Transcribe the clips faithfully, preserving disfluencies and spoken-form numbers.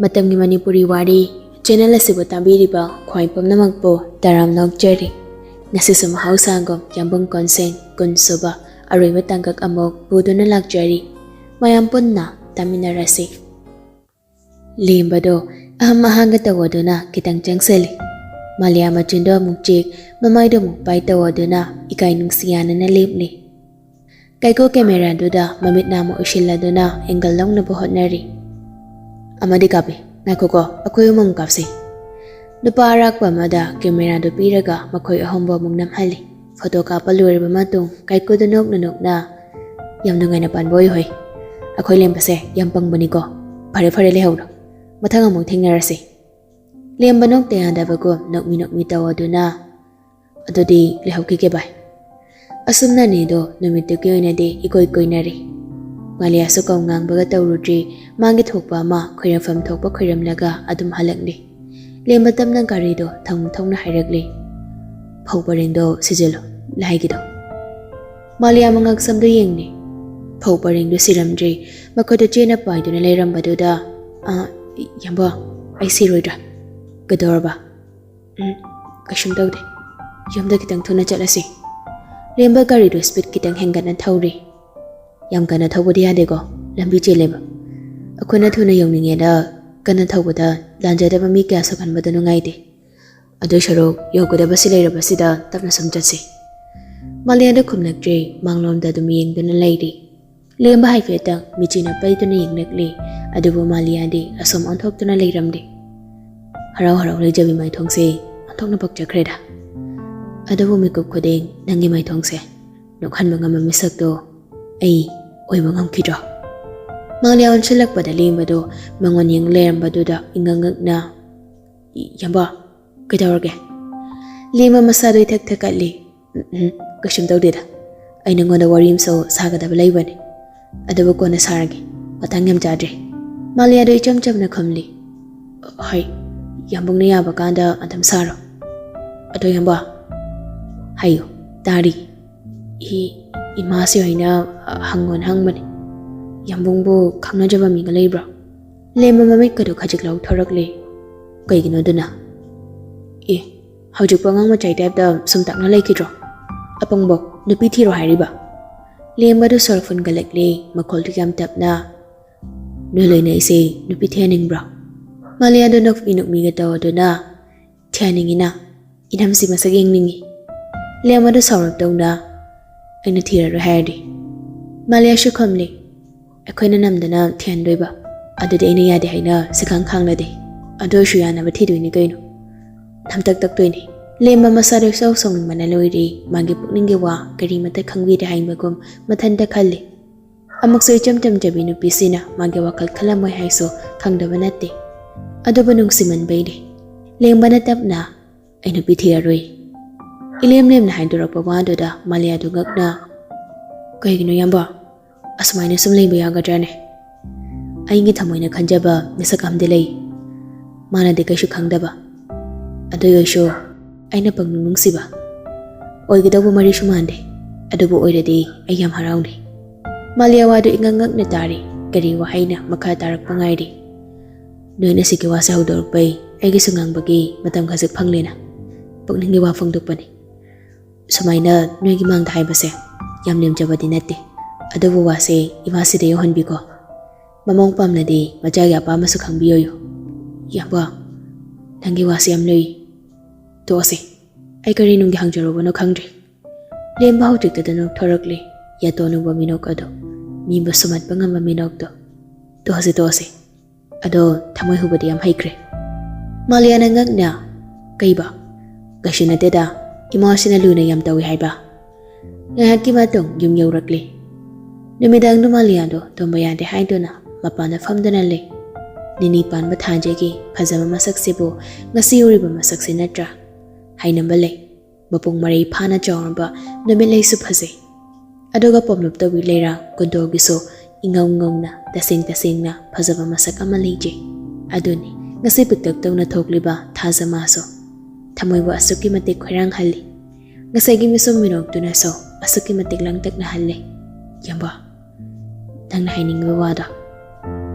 ꯃꯇꯝꯒꯤ ꯃꯅꯤꯄꯨꯔꯤ ꯋꯥꯔꯤ ꯆꯦꯅꯦꯜ ꯑꯁꯤꯕꯨ ꯇꯥꯕꯤꯔꯤꯕ ꯈ꯭ꯋꯥꯏ ꯄꯨꯝꯅꯃꯛꯄꯨ ꯇꯔꯥꯝꯅ ꯑꯣꯛꯆꯔꯤ꯫ ꯉꯁꯤꯁꯨ ꯃꯍꯧꯁꯥꯒꯨꯝ ꯌꯥꯝꯕꯨꯡ ꯀꯣꯟꯁꯦꯡ ꯀꯨꯟ ꯁꯨꯕ ꯑꯔꯣꯏꯕ ꯇꯥꯡꯀꯛ ꯑꯃꯨꯛ ꯄꯨꯗꯨꯅ ꯂꯥꯛꯆꯔꯤ꯫ ꯃꯌꯥꯝ ꯄꯨꯟꯅ ꯇꯥꯃꯤꯟꯅꯔꯁꯤ꯫ ꯂꯦꯝꯕꯗꯣ ꯑꯍꯝ ꯑꯍꯥꯟꯒ ꯇꯧꯗꯨꯅ ꯈꯤꯇꯪ ꯆꯪꯁꯤꯜꯂꯤ꯫ ꯃꯥꯂꯤꯌꯥ ꯃꯆꯤꯟꯗꯣ ꯑꯃꯨꯛ ꯆꯤꯛ, ꯃꯃꯥꯏꯗꯣ ꯑꯃꯨꯛ ꯄꯥꯏ ꯇꯧꯗꯨꯅ ꯏꯀꯥꯏ ꯅꯨꯡꯁꯤ ꯌꯥꯅꯅ ꯂꯦꯞꯂꯤ꯫ ꯀꯥꯏꯀꯣ ꯀꯦꯃꯦꯔꯥꯗꯨꯗ ꯃꯃꯤꯠ ꯅꯥꯝꯃ ꯎꯏꯁꯤꯜꯂꯗꯨꯅ ꯑꯦꯡꯒꯜ ꯂꯧꯅꯕ ꯍꯣꯠꯅꯔꯤ꯫ "ꯑꯃꯗꯤ ꯀꯥꯞꯄꯤ, ꯉꯥꯏꯈꯣꯀꯣ, ꯑꯩꯈꯣꯏ ꯑꯍꯨꯝ ꯑꯃꯨꯛ ꯀꯥꯞꯁꯤ꯫" ꯅꯨꯄꯥ ꯑꯔꯥꯛꯄ ꯑꯃꯗ ꯀꯦꯃꯦꯔꯥꯗꯨ ꯄꯤꯔꯒ ꯃꯈꯣꯏ ꯑꯍꯨꯝꯕꯨ ꯑꯃꯨꯛ ꯅꯝꯍꯜꯂꯤ꯫ ꯐꯣꯇꯣ ꯀꯥꯞꯄ ꯂꯣꯏꯔꯕ ꯃꯇꯨꯡ ꯀꯥꯏꯀꯨꯗ ꯅꯣꯛꯅ ꯅꯣꯛꯅ, "ꯌꯥꯝ ꯅꯨꯡꯉꯥꯏꯅ ꯄꯥꯟꯕ ꯑꯣꯏꯍꯣꯏ꯫ ꯑꯩꯈꯣꯏ ꯂꯦꯝꯕꯁꯦ ꯌꯥꯝ ꯄꯪꯕꯅꯤꯀꯣ꯫ ꯐꯔꯦ ꯐꯔꯦ, ꯂꯩꯍꯧꯔꯣ꯫ ꯃꯊꯪ ꯑꯃꯨꯛ ꯊꯦꯡꯅꯔꯁꯤ꯫" ꯂꯦꯝꯕ ꯅꯣꯛꯇ ꯌꯥꯗꯕꯒꯨꯝ ꯅꯣꯛꯃꯤ ꯅꯣꯛꯃꯤ ꯇꯧꯗꯨꯅ, "ꯑꯗꯨꯗꯤ ꯂꯩꯍꯧꯈꯤꯒꯦ ꯚꯥꯏ꯫" ꯑꯁꯨꯝꯅ ꯑꯅꯤꯗꯣ ꯅꯨꯃꯤꯠꯇꯨꯒꯤ ꯑꯣꯏꯅꯗꯤ ꯏꯀꯣꯏ ꯀꯣꯏꯅꯔꯤ꯫ ꯃꯥꯂꯤꯌꯥꯁꯨ ꯀꯧ ꯉꯥꯡꯕꯒ ꯇꯧꯔꯨꯗ꯭ꯔꯤ, ꯃꯥꯒꯤ ꯊꯣꯛꯄ ꯑꯃ ꯈꯣꯏꯔꯝꯐꯝ ꯊꯣꯛꯄ ꯈꯣꯏꯔꯝꯂꯒ ꯑꯗꯨꯝ ꯍꯜꯂꯛꯂꯤ꯫ ꯂꯦꯝꯕ ꯇꯞꯅ ꯒꯥꯔꯤꯗꯣ ꯊꯧꯅ ꯊꯧꯅ ꯍꯥꯏꯔꯛꯂꯤ, "ꯐꯧ ꯄꯔꯦꯡꯗꯣ ꯁꯤꯖꯤꯜꯂꯨ, ꯂꯥꯏꯒꯤꯗꯣ꯫" ꯃꯥꯂꯤꯌꯥ ꯃꯉꯛꯁꯝꯗꯣ ꯌꯦꯡꯂꯤ꯫ ꯐꯧ ꯄꯔꯦꯡꯗꯣ ꯁꯤꯔꯝꯗ꯭ꯔꯤ꯫ ꯃꯈꯨꯠꯇ ꯆꯦꯅ ꯄꯥꯏꯗꯨꯅ ꯂꯩꯔꯝꯕꯗꯨꯗ, "ꯑ, ꯏꯌꯥꯝꯕ, ꯑꯩ ꯁꯤꯔꯣꯏꯗ꯭ꯔꯥ? ꯀꯩꯗꯧꯔꯕ?" "ꯎꯝ, ꯀꯩꯁꯨꯝ ꯇꯧꯗꯦ꯫ ꯌꯨꯝꯗ ꯈꯤꯇꯪ ꯊꯨꯅ ꯆꯠꯂꯁꯤ꯫" ꯂꯦꯝꯕ ꯒꯥꯔꯤꯗꯨ ꯁ꯭ꯄꯤꯗ ꯈꯤꯇꯪ ꯍꯦꯟꯒꯠꯅ ꯊꯧꯔꯤ꯫ "ꯌꯥꯝ ꯀꯟꯅ ꯊꯧꯕꯗꯤ ꯌꯥꯗꯦꯀꯣ, ꯂꯝꯕꯤ ꯆꯦꯜꯂꯦꯕ꯫ ꯑꯩꯈꯣꯏꯅ ꯊꯨꯅ ꯌꯧꯅꯤꯡꯉꯦꯅ ꯀꯟꯅ ꯊꯧꯕꯗ ꯂꯥꯟꯖꯗꯕ ꯃꯤ ꯀꯌꯥ ꯁꯣꯛꯍꯟꯕꯗꯣ ꯅꯨꯡꯉꯥꯏꯇꯦ꯫ ꯑꯗꯨꯏ ꯁꯔꯨꯛ ꯌꯧꯒꯗꯕꯁꯤ ꯂꯩꯔꯕꯁꯤꯗ ꯇꯞꯅ ꯁꯨꯝ ꯆꯠꯁꯤ꯫" ꯃꯥꯂꯤꯌꯥꯗ ꯈꯨꯝꯂꯛꯇ꯭ꯔꯤ, ꯃꯥꯡꯂꯣꯝꯗ ꯑꯗꯨꯝ ꯌꯦꯡꯗꯨꯅ ꯂꯩꯔꯤ꯫ ꯂꯦꯝꯕ ꯍꯥꯏꯐꯦꯠꯇꯪ ꯃꯤꯆꯤꯅ ꯄꯩꯗꯨꯅ ꯌꯦꯡꯂꯛꯂꯤ, ꯑꯗꯨꯕꯨ ꯃꯥꯂꯤꯌꯥꯗꯤ ꯑꯁꯣꯝ ꯑꯣꯟꯊꯣꯛꯇꯨꯅ ꯂꯩꯔꯝꯗꯦ꯫ "ꯍꯔꯥꯎ ꯍꯔꯥꯎ ꯂꯩꯖꯕꯤ ꯃꯥꯏꯊꯣꯡꯁꯦ ꯑꯣꯟꯊꯣꯛꯅ ꯄꯛꯆꯈ꯭ꯔꯦꯗ꯫ ꯑꯗꯨꯕꯨ ꯃꯤꯀꯨꯞ ꯈꯨꯗꯤꯡ ꯅꯪꯒꯤ ꯃꯥꯏꯊꯣꯡꯁꯦ ꯅꯣꯛꯍꯟꯕ ꯉꯝꯕ ꯃꯤꯁꯛꯇꯣ ꯑꯩ ꯑꯣꯏꯕ ꯉꯝꯈꯤꯗ꯭ꯔꯣ?" ꯃꯥꯂꯤꯌꯥ ꯑꯣꯟꯁꯤꯜꯂꯛꯄꯗ ꯂꯦꯝꯕꯗꯣ ꯃꯉꯣꯟ ꯌꯦꯡ ꯂꯩꯔꯝꯕꯗꯨꯗ ꯏꯉꯛ ꯉꯛꯅ, "ꯏꯌꯥꯝꯕ, ꯀꯩꯗꯧꯔꯒꯦ?" ꯂꯦꯝꯕ ꯃꯁꯥꯗꯣ ꯏꯊꯛ ꯊꯛꯀꯠꯂꯤ꯫ "ꯎꯝ, ꯎꯝ, ꯀꯩꯁꯨꯝ ꯇꯧꯗꯦꯗ꯫ ꯑꯩ ꯅꯉꯣꯟꯗ ꯋꯥꯔꯤ ꯑꯃꯁꯨ ꯁꯥꯒꯗꯕ ꯂꯩꯕꯅꯤ꯫ ꯑꯗꯨꯕꯨ ꯀꯣꯟꯅ ꯁꯥꯔꯒꯦ꯫ ꯃꯇꯥꯡ ꯌꯥꯝ ꯆꯥꯗ꯭ꯔꯤ꯫" ꯃꯥꯂꯤꯌꯥꯗꯣ ꯏꯆꯝ ꯆꯝꯅ ꯈꯨꯝꯂꯤ꯫ "ꯍꯣꯏ, ꯌꯥꯝꯕꯨꯡꯅ ꯌꯥꯕ ꯀꯥꯟꯗ ꯑꯗꯨꯝ ꯁꯥꯔꯣ꯫ ꯑꯗꯣ ꯌꯥꯝꯕ, ꯍꯥꯏꯌꯨ, ꯇꯥꯔꯤ꯫ ꯏ-, ꯏꯃꯥꯁꯤ ꯍꯣꯏꯅ ꯍꯪꯉꯣꯅ ꯍꯪꯕꯅꯤ꯫ ꯌꯥꯝꯕꯨꯡꯕꯨ ꯈꯪꯅꯖꯕ ꯃꯤꯒ ꯂꯩꯕ꯭ꯔꯣ?" ꯂꯦꯝꯕ ꯃꯃꯤꯠꯀꯗꯨ ꯈꯖꯤꯛ ꯂꯥꯎꯊꯣꯔꯛꯂꯦ꯫ "ꯀꯩꯒꯤꯅꯣ ꯑꯗꯨꯅ?" "ꯑꯦ, ꯍꯧꯖꯤꯛꯄꯨ ꯑꯉꯥꯡ ꯃꯆꯥꯒꯤ ꯇꯥꯏꯞꯇ ꯁꯨꯝ ꯇꯥꯛꯅ ꯂꯩꯈꯤꯗ꯭ꯔꯣ? ꯑꯄꯪꯕꯣ, ꯅꯨꯄꯤ ꯊꯤꯔꯣ ꯍꯥꯏꯔꯤꯕ?" ꯂꯦꯝꯕꯗꯨ ꯁꯣꯔ ꯐꯨꯟꯒꯠꯂꯛꯂꯦ, ꯃꯈꯣꯜꯗꯨ ꯌꯥꯝ ꯇꯞꯅ꯫ "ꯅꯣꯏ ꯂꯣꯏꯅ ꯑꯩꯁꯦ ꯅꯨꯄꯤ ꯊꯤꯍꯟꯅꯤꯡꯕ꯭ꯔꯣ?" ꯃꯥꯂꯤꯌꯥꯗꯨ ꯅꯣꯛꯃꯤ ꯅꯣꯛꯃꯤꯒ ꯇꯧꯗꯨꯅ, "ꯊꯤꯍꯟꯅꯤꯡꯉꯤꯅ, ꯏꯅꯝꯁꯤ ꯃꯁꯛ ꯌꯦꯡꯅꯤꯡꯉꯤ꯫" ꯂꯦꯝꯕꯗꯨ ꯁꯥꯎꯔꯞ ꯇꯧꯅ, "ꯑꯩꯅ ꯊꯤꯔꯔꯣꯏ ꯍꯥꯏꯔꯗꯤ?" ꯃꯥꯂꯤꯌꯥꯁꯨ ꯈꯨꯝꯂꯤ, "ꯑꯩꯈꯣꯏꯅ ꯅꯝꯗꯅ ꯊꯤꯍꯟꯗꯣꯏꯕ, ꯑꯗꯨꯗꯤ ꯑꯩꯅ ꯌꯥꯗꯦ ꯍꯥꯏꯅ ꯁꯤꯈꯥꯡ ꯈꯥꯡꯂꯗꯤ? ꯑꯗꯨ ꯑꯣꯏꯔꯁꯨ ꯌꯥꯅꯕ ꯊꯤꯗꯣꯏꯅꯤ ꯀꯩꯅꯣ꯫" ꯅꯝꯇꯛ ꯇꯛꯇꯣꯏꯅꯤ꯫ ꯂꯦꯝꯕ ꯃꯁꯥꯗꯨ ꯏꯁꯥꯎ ꯁꯥꯎꯅꯤꯡꯕꯅ ꯂꯣꯏꯔꯦ, ꯃꯥꯒꯤ ꯄꯨꯛꯅꯤꯡꯒꯤ ꯋꯥ ꯀꯔꯤꯃꯇ ꯈꯪꯕꯤꯗꯦ ꯍꯥꯏꯕꯒꯨꯝ ꯃꯊꯟꯇ ꯈꯜꯂꯤ꯫ ꯑꯃꯨꯛꯁꯨ ꯏꯆꯝ ꯆꯝꯖꯕꯤ ꯅꯨꯄꯤꯁꯤꯅ ꯃꯥꯒꯤ ꯋꯥꯈꯜ ꯈꯜꯂꯝꯃꯣꯏ ꯍꯥꯏꯁꯨ ꯈꯪꯗꯕ ꯅꯠꯇꯦ꯫ ꯑꯗꯨꯕꯨ ꯅꯨꯡꯁꯤꯃꯟꯕꯩꯅꯦ꯫ ꯂꯦꯡꯕꯅ ꯇꯞꯅ, "ꯑꯩ ꯅꯨꯄꯤ ꯊꯤꯔꯔꯣꯏ꯫" ꯏꯂꯦꯝ ꯂꯦꯝꯅ ꯍꯥꯏꯗꯣꯔꯛꯄ ꯋꯥꯗꯨꯗ ꯃꯥꯂꯤꯌꯥꯗꯨ ꯉꯛꯅ, "ꯀꯩꯒꯤꯅꯣ ꯏꯌꯥꯝꯕ? ꯑꯁꯨꯃꯥꯏꯅ ꯁꯨꯝ ꯂꯩꯕ ꯌꯥꯒꯗ꯭ꯔꯅꯦ? ꯑꯩꯒꯤ ꯊꯃꯣꯏꯅ ꯈꯟꯖꯕ ꯃꯤꯁꯛ ꯑꯃꯗꯤ ꯂꯩ꯫ ꯃꯥꯅꯗꯤ ꯀꯩꯁꯨ ꯈꯪꯗꯕ꯫ ꯑꯗꯨ ꯑꯣꯏꯔꯁꯨ ꯑꯩꯅ ꯄꯪꯅꯨꯡ ꯅꯨꯡꯁꯤꯕ꯫ ꯑꯣꯏꯒꯗꯧꯕ ꯃꯔꯤꯁꯨ ꯃꯥꯟꯗꯦ, ꯑꯗꯨꯕꯨ ꯑꯣꯏꯔꯗꯤ ꯑꯩ ꯌꯥꯝ ꯍꯔꯥꯎꯅꯤ꯫" ꯃꯥꯂꯤꯌꯥ ꯋꯥꯗꯨ ꯏꯉꯛ ꯉꯛꯅ ꯇꯥꯔꯤ꯫ ꯀꯔꯤ ꯋꯥꯍꯩꯅ ꯃꯈꯥ ꯇꯥꯔꯛꯄ ꯉꯥꯏꯔꯤ꯫ "ꯅꯣꯏꯅ ꯁꯤꯒꯤ ꯋꯥꯁꯦ ꯍꯧꯗꯣꯔꯛꯄꯩ ꯑꯩꯒꯤꯁꯨ ꯉꯥꯡꯕꯒꯤ ꯃꯇꯝ ꯈꯖꯤꯛ ꯐꯪꯂꯦꯅ꯫ ꯄꯨꯛꯅꯤꯡꯒꯤ ꯋꯥ ꯐꯣꯡꯗꯣꯛꯄꯅꯤ꯫ ꯁꯨꯃꯥꯏꯅ ꯅꯣꯏꯒꯤ ꯃꯥꯡꯗ ꯍꯥꯏꯕꯁꯦ ꯌꯥꯝ ꯂꯦꯝꯖꯕꯗꯤ ꯅꯠꯇꯦ꯫ ꯑꯗꯨꯕꯨ ꯋꯥꯁꯦ ꯏꯃꯥꯁꯤꯗ ꯌꯧꯍꯟꯕꯤꯀꯣ꯫ ꯃꯃꯧ ꯄꯥꯝꯂꯗꯤ ꯃꯆꯥꯒꯤ ꯑꯄꯥꯝꯕꯁꯨ ꯈꯪꯕꯤꯌꯣꯌꯨ꯫" "ꯏꯌꯥꯝꯕ, ꯅꯪꯒꯤ ꯋꯥꯁꯦ ꯌꯥꯝ ꯂꯨꯏ꯫ ꯇꯣꯛꯑꯁꯦ꯫ ꯑꯩ ꯀꯔꯤ ꯅꯨꯡꯒꯤ ꯍꯪꯖꯔꯨꯕꯅꯣ ꯈꯪꯗ꯭ꯔꯦ꯫" ꯂꯦꯝꯕ ꯍꯧꯖꯤꯛꯇꯗ ꯅꯣꯛꯊꯣꯔꯛꯂꯦ꯫ ꯌꯥꯇꯣꯟ ꯎꯕ ꯃꯤꯅꯣꯛ ꯑꯗꯣ, ꯃꯤꯕꯨ ꯁꯨꯝꯍꯠꯄ ꯉꯝꯕ ꯃꯤꯅꯣꯛꯇꯣ꯫ "ꯇꯣꯛꯑꯁꯦ, ꯇꯣꯛꯑꯁꯦ꯫ ꯑꯗꯣ ꯊꯃꯣꯏ ꯍꯨꯕꯗꯤ ꯌꯥꯝ ꯍꯩꯈ꯭ꯔꯦ꯫" ꯃꯥꯂꯤꯌꯥꯅ ꯉꯛꯅ, "ꯀꯩꯕ? ꯀꯩꯁꯨ ꯅꯠꯇꯦꯗ, ꯏꯃꯥꯁꯤꯅ ꯂꯨꯅ ꯌꯥꯝ ꯇꯧꯏ ꯍꯥꯏꯕ꯫" ꯉꯥꯏꯍꯥꯛꯀꯤ ꯃꯇꯨꯡ ꯌꯨꯝ ꯌꯧꯔꯛꯂꯦ꯫ ꯅꯨꯃꯤꯗꯥꯡꯗꯨ ꯃꯥꯂꯤꯌꯥꯗꯣ ꯇꯨꯝꯕ ꯌꯥꯗꯦ ꯍꯥꯏꯗꯨꯅ ꯃꯄꯥꯟꯗ ꯐꯝꯗꯨꯅ ꯂꯩ꯫ ꯅꯤꯅꯤ ꯄꯥꯟꯕ ꯊꯥꯖꯒꯤ ꯐꯖꯕ ꯃꯁꯛꯁꯤꯕꯨ ꯉꯁꯤ ꯎꯔꯤꯕ ꯃꯁꯛꯁꯤ ꯅꯠꯇ꯭ꯔꯥ? ꯍꯥꯏꯅꯕ ꯂꯩ꯫ ꯃꯄꯨꯡ ꯃꯔꯩ ꯐꯥꯅ ꯆꯥꯎꯔꯕ ꯅꯨꯃꯤꯠꯂꯩꯁꯨ ꯐꯖꯩ꯫ ꯑꯗꯨꯒ ꯄꯣꯝꯂꯞ ꯇꯧꯕꯤ ꯂꯩꯔꯥ ꯀꯨꯟꯗꯣꯒꯤꯁꯨ ꯏꯉꯧ ꯉꯧꯅ ꯇꯁꯦꯡ ꯇꯁꯦꯡꯅ ꯐꯖꯕ ꯃꯁꯛ ꯑꯃ ꯂꯩꯖꯩ꯫ ꯑꯗꯨꯅꯤ ꯉꯁꯤ ꯄꯤꯛꯇꯛ ꯇꯧꯅ ꯊꯣꯛꯂꯤꯕ ꯊꯥꯖꯃꯥꯁꯨ꯫ ꯊꯃꯣꯏꯕꯨ ꯑꯁꯨꯛꯀꯤ ꯃꯇꯤꯛ ꯈꯣꯏꯔꯥꯡꯍꯜꯂꯤ꯫ ꯉꯁꯥꯏꯒꯤ ꯃꯤꯁꯨꯝ ꯃꯤꯅꯣꯛꯇꯨꯅꯁꯨ ꯑꯁꯨꯛꯀꯤ ꯃꯇꯤꯛ ꯂꯥꯡꯇꯛꯅꯍꯜꯂꯤ꯫ ꯏꯌꯥꯝꯕ, ꯅꯪꯅ ꯍꯥꯏꯅꯤꯡꯉꯤꯕ ꯋꯥꯗꯣ꯫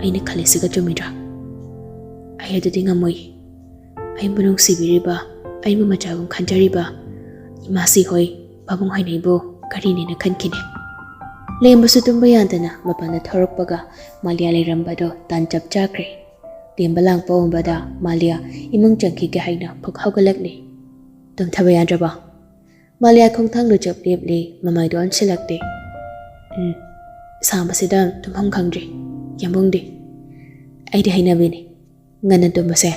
ꯑꯩꯅ ꯈꯜꯂꯤꯁꯤꯒ ꯆꯨꯝꯃꯤꯗ꯭ꯔꯥ? ꯑꯩ ꯑꯗꯨꯗꯤ ꯉꯝꯃꯣꯏ꯫ ꯑꯩꯕꯨ ꯅꯨꯡꯁꯤꯕꯤꯔꯤꯕ, ꯑꯩꯕꯨ ꯃꯆꯥꯒꯨꯝ ꯈꯟꯖꯔꯤꯕ ꯏꯃꯥꯁꯤ ꯍꯣꯏ, ꯄꯥꯕꯨꯡ ꯍꯣꯏꯅ ꯑꯩꯕꯨ ꯀꯔꯤꯅꯦꯅ ꯈꯟꯈꯤꯅꯤ? ꯂꯦꯝꯕꯁꯨ ꯇꯨꯝꯕ ꯌꯥꯗꯅ ꯃꯄꯥꯟꯗ ꯊꯣꯔꯛꯄꯒ ꯃꯥꯂꯤꯌꯥ ꯂꯩꯔꯝꯕꯗꯣ ꯇꯥꯟ ꯆꯞ ꯆꯥꯈ꯭ꯔꯦ꯫ ꯂꯦꯝꯕ ꯂꯥꯡꯄ ꯎꯕꯗ ꯃꯥꯂꯤꯌꯥ ꯏꯃꯨꯡ ꯆꯪꯈꯤꯒꯦ ꯍꯥꯏꯅ ꯐꯨꯛ ꯍꯧꯒꯠꯂꯛꯂꯤ꯫ ꯇꯨꯝꯊꯕ ꯌꯥꯗ꯭ꯔꯕꯣ? ꯃꯥꯂꯤꯌꯥ ꯈꯣꯡꯊꯥꯡꯗꯨ ꯆꯞ ꯂꯦꯞꯂꯤ, ꯃꯃꯥꯏꯗꯨ ꯑꯣꯟꯁꯤꯜꯂꯛꯇꯦ꯫ ꯎꯝ, ꯁꯥꯕꯁꯤꯗ ꯇꯨꯝꯐꯝ ꯈꯪꯗ꯭ꯔꯤ꯫ ꯌꯥꯝꯕꯨꯡꯗꯤ? ꯑꯩꯗꯤ ꯍꯩꯅꯕꯤꯅꯤ꯫ ꯉꯟꯅ ꯇꯨꯝꯕꯁꯦ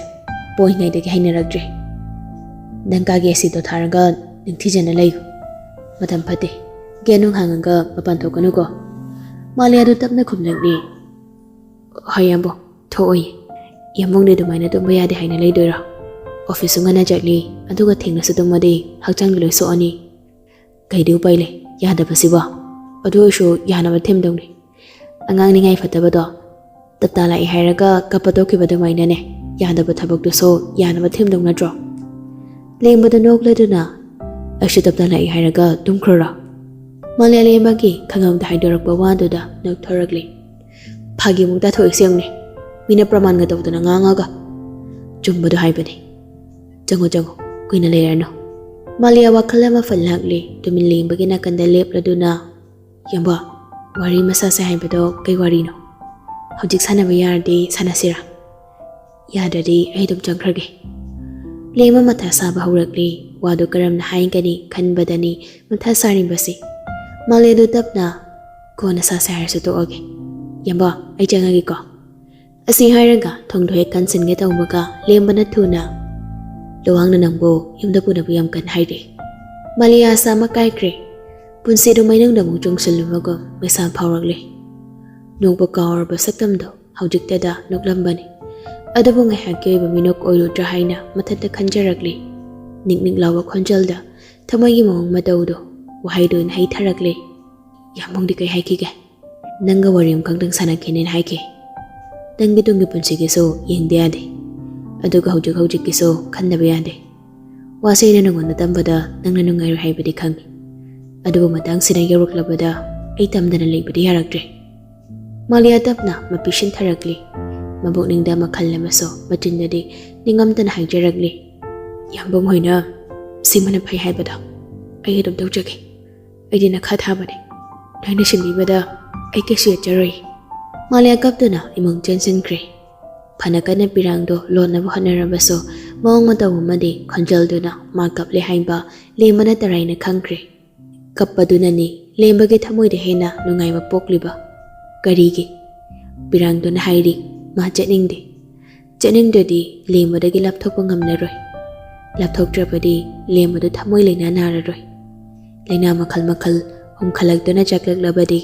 ꯄꯣꯛꯏꯉꯩꯗꯒꯤ ꯍꯩꯅꯔꯛꯇ꯭ꯔꯤ꯫ ꯅꯪ ꯀꯥꯒꯤ ꯑꯦꯁꯤꯗꯣ ꯊꯥꯔꯒ ꯅꯤꯡꯊꯤꯖꯅ ꯂꯩꯌꯨ꯫ ꯃꯇꯝ ꯐꯠꯇꯦ꯫ ꯒꯦꯠ ꯅꯨꯡ ꯍꯥꯡꯉꯒ ꯃꯄꯥꯟ ꯊꯣꯛꯀꯅꯨꯀꯣ꯫ ꯃꯥꯂꯤꯌꯥꯗꯨ ꯇꯞꯅ ꯈꯨꯝꯂꯛꯂꯤ꯫ ꯍꯣꯏ ꯌꯥꯝꯕꯨꯡ, ꯊꯣꯛꯑꯣꯏ꯫ ꯌꯥꯝꯕꯨꯡꯗꯤ ꯑꯗꯨꯃꯥꯏꯅ ꯇꯨꯝꯕ ꯌꯥꯗꯦ ꯍꯥꯏꯅ ꯂꯩꯗꯣꯏꯔꯣ? ꯑꯣꯐꯤꯁꯁꯨ ꯉꯟꯅ ꯆꯠꯂꯤ, ꯑꯗꯨꯒ ꯊꯦꯡꯅꯁꯨ ꯇꯨꯝꯃꯗꯤ ꯍꯛꯆꯥꯡꯗꯤ ꯂꯣꯏ ꯁꯣꯛꯑꯅꯤ꯫ ꯀꯩꯗꯤ ꯎꯄꯥꯏ ꯂꯩ, ꯌꯥꯗꯕꯁꯤꯕꯣ? ꯑꯗꯨ ꯑꯣꯏꯔꯁꯨ ꯌꯥꯅꯕ ꯊꯦꯝꯗꯧꯅꯤ꯫ ꯑꯉꯥꯡ ꯅꯤꯡꯉꯥꯏ ꯐꯠꯇꯕꯗꯣ ꯇꯞꯇꯥ ꯂꯥꯛꯏ ꯍꯥꯏꯔꯒ ꯀꯞꯄ ꯇꯣꯛꯈꯤꯕ ꯑꯗꯨꯃꯥꯏꯅꯅꯦ, ꯌꯥꯗꯕ ꯊꯕꯛꯇꯨꯁꯨ ꯌꯥꯅꯕ ꯊꯦꯝꯗꯧ ꯅꯠꯇ꯭ꯔꯣ? ꯂꯦꯝꯕꯗ ꯅꯣꯛꯂꯗꯨꯅ, ꯑꯩꯁꯨ ꯇꯞꯇꯥ ꯂꯥꯛꯏ ꯍꯥꯏꯔꯒ ꯇꯨꯝꯈ꯭ꯔꯣꯔꯣ? ꯃꯥꯂꯦ ꯂꯦꯝꯕꯒꯤ ꯈꯪꯍꯧꯗ ꯍꯥꯏꯗꯣꯔꯛꯄ ꯋꯥꯗꯨꯗ ꯅꯣꯛꯊꯣꯔꯛꯂꯤ꯫ ꯐꯥꯒꯤ ꯑꯃꯨꯛ ꯇꯥꯊꯣꯛꯏꯁꯦ ꯌꯦꯡꯉꯨꯅꯦ, ꯃꯤꯅ ꯄ꯭ꯔꯃꯥꯟꯒ ꯇꯧꯗꯅ ꯉꯥꯡꯉꯒ꯫ ꯆꯨꯝꯕꯗꯣ ꯍꯥꯏꯕꯅꯦ꯫ ꯆꯪꯉꯣ, ꯆꯪꯉꯣ, ꯀꯨꯏꯅ ꯂꯩꯔꯅꯨ꯫ ꯃꯥꯂꯤꯌꯥ ꯋꯥꯈꯜ ꯑꯃ ꯐꯠ ꯂꯥꯛꯂꯤ, ꯇꯨꯃꯤꯟ ꯂꯦꯡꯕꯒꯤ ꯅꯥꯀꯟꯗ ꯂꯦꯞꯂꯗꯨꯅ, ꯌꯥꯝꯕ, ꯋꯥꯔꯤ ꯑꯃ ꯁꯥꯁꯦ ꯍꯥꯏꯕꯗꯣ ꯀꯩ ꯋꯥꯔꯤꯅꯣ? ꯍꯧꯖꯤꯛ ꯁꯥꯟꯅꯕ ꯌꯥꯔꯗꯤ ꯁꯥꯟꯅꯁꯤꯔꯥ? ꯌꯥꯗ꯭ꯔꯗꯤ ꯑꯩ ꯑꯗꯨꯝ ꯆꯪꯈ꯭ꯔꯒꯦ꯫ ꯂꯦꯝꯕ ꯃꯊꯥ ꯁꯥꯕ ꯍꯧꯔꯛꯂꯤ, ꯋꯥꯗꯨ ꯀꯔꯝꯅ ꯍꯥꯏꯒꯅꯤ ꯈꯟꯕꯗꯅꯤ ꯃꯊꯥ ꯁꯥꯔꯤꯕꯁꯤ꯫ ꯃꯥꯂꯦꯗꯨ ꯇꯞꯅ, ꯀꯣꯟꯅ ꯁꯥꯁꯦ ꯍꯥꯏꯔꯁꯨ ꯇꯣꯛꯑꯒꯦ꯫ ꯌꯥꯝꯕ, ꯑꯩ ꯆꯪꯉꯒꯦꯀꯣ꯫ ꯑꯁꯤ ꯍꯥꯏꯔꯒ ꯊꯣꯡꯗꯣ ꯍꯦꯛ ꯀꯟꯁꯤꯟꯒꯦ ꯇꯧꯕꯒ ꯂꯦꯝꯕꯅ ꯊꯨꯅ, ꯂꯨꯋꯥꯡꯅ ꯅꯪꯕꯨ ꯌꯨꯝꯗ ꯄꯨꯅꯕ ꯌꯥꯝ ꯀꯟꯅ ꯍꯥꯏꯔꯤ꯫ ꯃꯥꯂꯤꯌꯥ ꯑꯁꯥ ꯑꯃ ꯀꯥꯏꯈ꯭ꯔꯦ꯫ ꯄꯨꯟꯁꯤꯗꯨ ꯃꯩꯅꯨꯡꯗ ꯑꯃꯨꯛ ꯆꯣꯡꯁꯤꯜꯂꯨꯕꯒꯨꯝ ꯃꯩꯁꯥ ꯐꯥꯎꯔꯛꯂꯦ꯫ ꯅꯣꯛꯄ ꯀꯥꯎꯔꯕ ꯁꯛꯇꯝꯗꯣ ꯍꯧꯖꯤꯛꯇꯗ ꯅꯣꯛꯂꯝꯕꯅꯤ꯫ ꯑꯗꯨꯕꯨ ꯉꯥꯏꯍꯥꯛꯀꯤ ꯑꯣꯏꯕ ꯃꯤꯅꯣꯛ ꯑꯣꯏꯔꯨꯗ꯭ꯔꯥ ꯍꯥꯏꯅ ꯃꯊꯟꯇ ꯈꯟꯖꯔꯛꯂꯤ꯫ ꯅꯤꯛ ꯅꯤꯛ ꯂꯥꯎꯕ ꯈꯣꯟꯖꯦꯜꯗ ꯊꯃꯣꯏꯒꯤ ꯃꯑꯣꯡ ꯃꯇꯧꯗꯣ ꯋꯥꯍꯩꯗ ꯑꯣꯏꯅ ꯍꯩꯊꯔꯛꯂꯤ꯫ ꯌꯥꯝꯕꯨꯡꯗꯤ ꯀꯩ ꯍꯥꯏꯈꯤꯒꯦ? ꯅꯪꯒ ꯋꯥꯔꯤ ꯑꯃꯈꯛꯇꯪ ꯁꯥꯟꯅꯈꯤꯅꯦꯅ ꯍꯥꯏꯈꯤ꯫ ꯅꯪꯒꯤ ꯇꯨꯡꯒꯤ ꯄꯨꯟꯁꯤꯒꯤꯁꯨ ꯌꯦꯡꯗ ꯌꯥꯗꯦ, ꯑꯗꯨꯒ ꯍꯧꯖꯤꯛ ꯍꯧꯖꯤꯛꯀꯤꯁꯨ ꯈꯟꯗꯕ ꯌꯥꯗꯦ꯫ ꯋꯥꯁꯦ ꯑꯩꯅ ꯅꯉꯣꯟꯗ ꯇꯝꯕꯗ ꯅꯪꯅ ꯅꯨꯡꯉꯥꯏꯔꯣꯏ ꯍꯥꯏꯕꯗꯤ ꯈꯪꯉꯤ, ꯑꯗꯨꯕꯨ ꯃꯇꯥꯡꯁꯤꯗ ꯌꯧꯔꯛꯂꯕꯗ ꯑꯩ ꯇꯝꯗꯅ ꯂꯩꯕꯗꯤ ꯌꯥꯔꯛꯇ꯭ꯔꯦ꯫ ꯃꯥꯂꯤꯌꯥ ꯇꯞꯅ ꯃꯄꯤ ꯁꯤꯟꯊꯔꯛꯂꯤ꯫ ꯃꯕꯨꯛꯅꯤꯡꯗ ꯃꯈꯜ ꯑꯃꯁꯨ ꯃꯆꯤꯟꯗꯗꯤ ꯅꯤꯡꯉꯝꯗꯅ ꯍꯥꯏꯖꯔꯛꯂꯤ꯫ "ꯌꯥꯝꯕꯨꯡ ꯍꯣꯏꯅ ꯁꯤꯃꯅ ꯐꯩ ꯍꯥꯏꯕꯗꯣ ꯑꯩ ꯑꯗꯨꯝ ꯇꯧꯖꯒꯦ꯫ ꯑꯩꯗꯤ ꯅꯈꯥ ꯊꯥꯕꯅꯦ꯫ ꯅꯣꯏꯅ ꯁꯤꯟꯕꯤꯕꯗ ꯑꯩ ꯀꯩꯁꯨ ꯌꯦꯠꯆꯔꯣꯏ꯫" ꯃꯥꯂꯤꯌꯥ ꯀꯞꯇꯨꯅ ꯏꯃꯨꯡ ꯆꯦꯟꯁꯤꯟꯈ꯭ꯔꯦ꯫ ꯐꯅ ꯀꯟꯅ ꯄꯤꯔꯥꯡꯗꯣ ꯂꯣꯟꯅꯕ ꯍꯣꯠꯅꯔꯕꯁꯨ, ꯃꯑꯣꯡ ꯃꯇꯧ ꯑꯃꯗꯤ ꯈꯣꯟꯖꯦꯜꯗꯨꯅ ꯃꯥ ꯀꯞꯂꯦ ꯍꯥꯏꯕ ꯂꯦꯝꯕꯅ ꯇꯔꯥꯏꯅ ꯈꯪꯈ꯭ꯔꯦ꯫ ꯀꯞꯄꯗꯨꯅꯅꯤ ꯂꯦꯝꯕꯒꯤ ꯊꯃꯣꯏꯗ ꯍꯦꯟꯅ ꯅꯨꯡꯉꯥꯏꯕ ꯄꯣꯛꯂꯤꯕ꯫ ꯀꯔꯤꯒꯤ? ꯄꯤꯔꯥꯡꯗꯨꯅ ꯍꯥꯏꯔꯤ, ꯃꯥ ꯆꯠꯅꯤꯡꯗꯦ꯫ ꯆꯠꯅꯤꯡꯗ꯭ꯔꯗꯤ ꯂꯦꯝꯕꯗꯒꯤ ꯂꯥꯞꯊꯣꯛꯄ ꯉꯝꯂꯔꯣꯏ꯫ ꯂꯥꯞꯊꯣꯛꯇ꯭ꯔꯕꯗꯤ ꯂꯦꯝꯕꯗꯨ ꯊꯃꯣꯏ ꯂꯩꯅꯥ ꯅꯥꯔꯔꯣꯏ꯫ ꯂꯥꯏꯅꯥ ꯃꯈꯜ ꯃꯈꯜ ꯍꯨꯝꯈꯠꯂꯛꯇꯨꯅ ꯆꯥꯛꯂꯛꯂꯕꯗꯤ,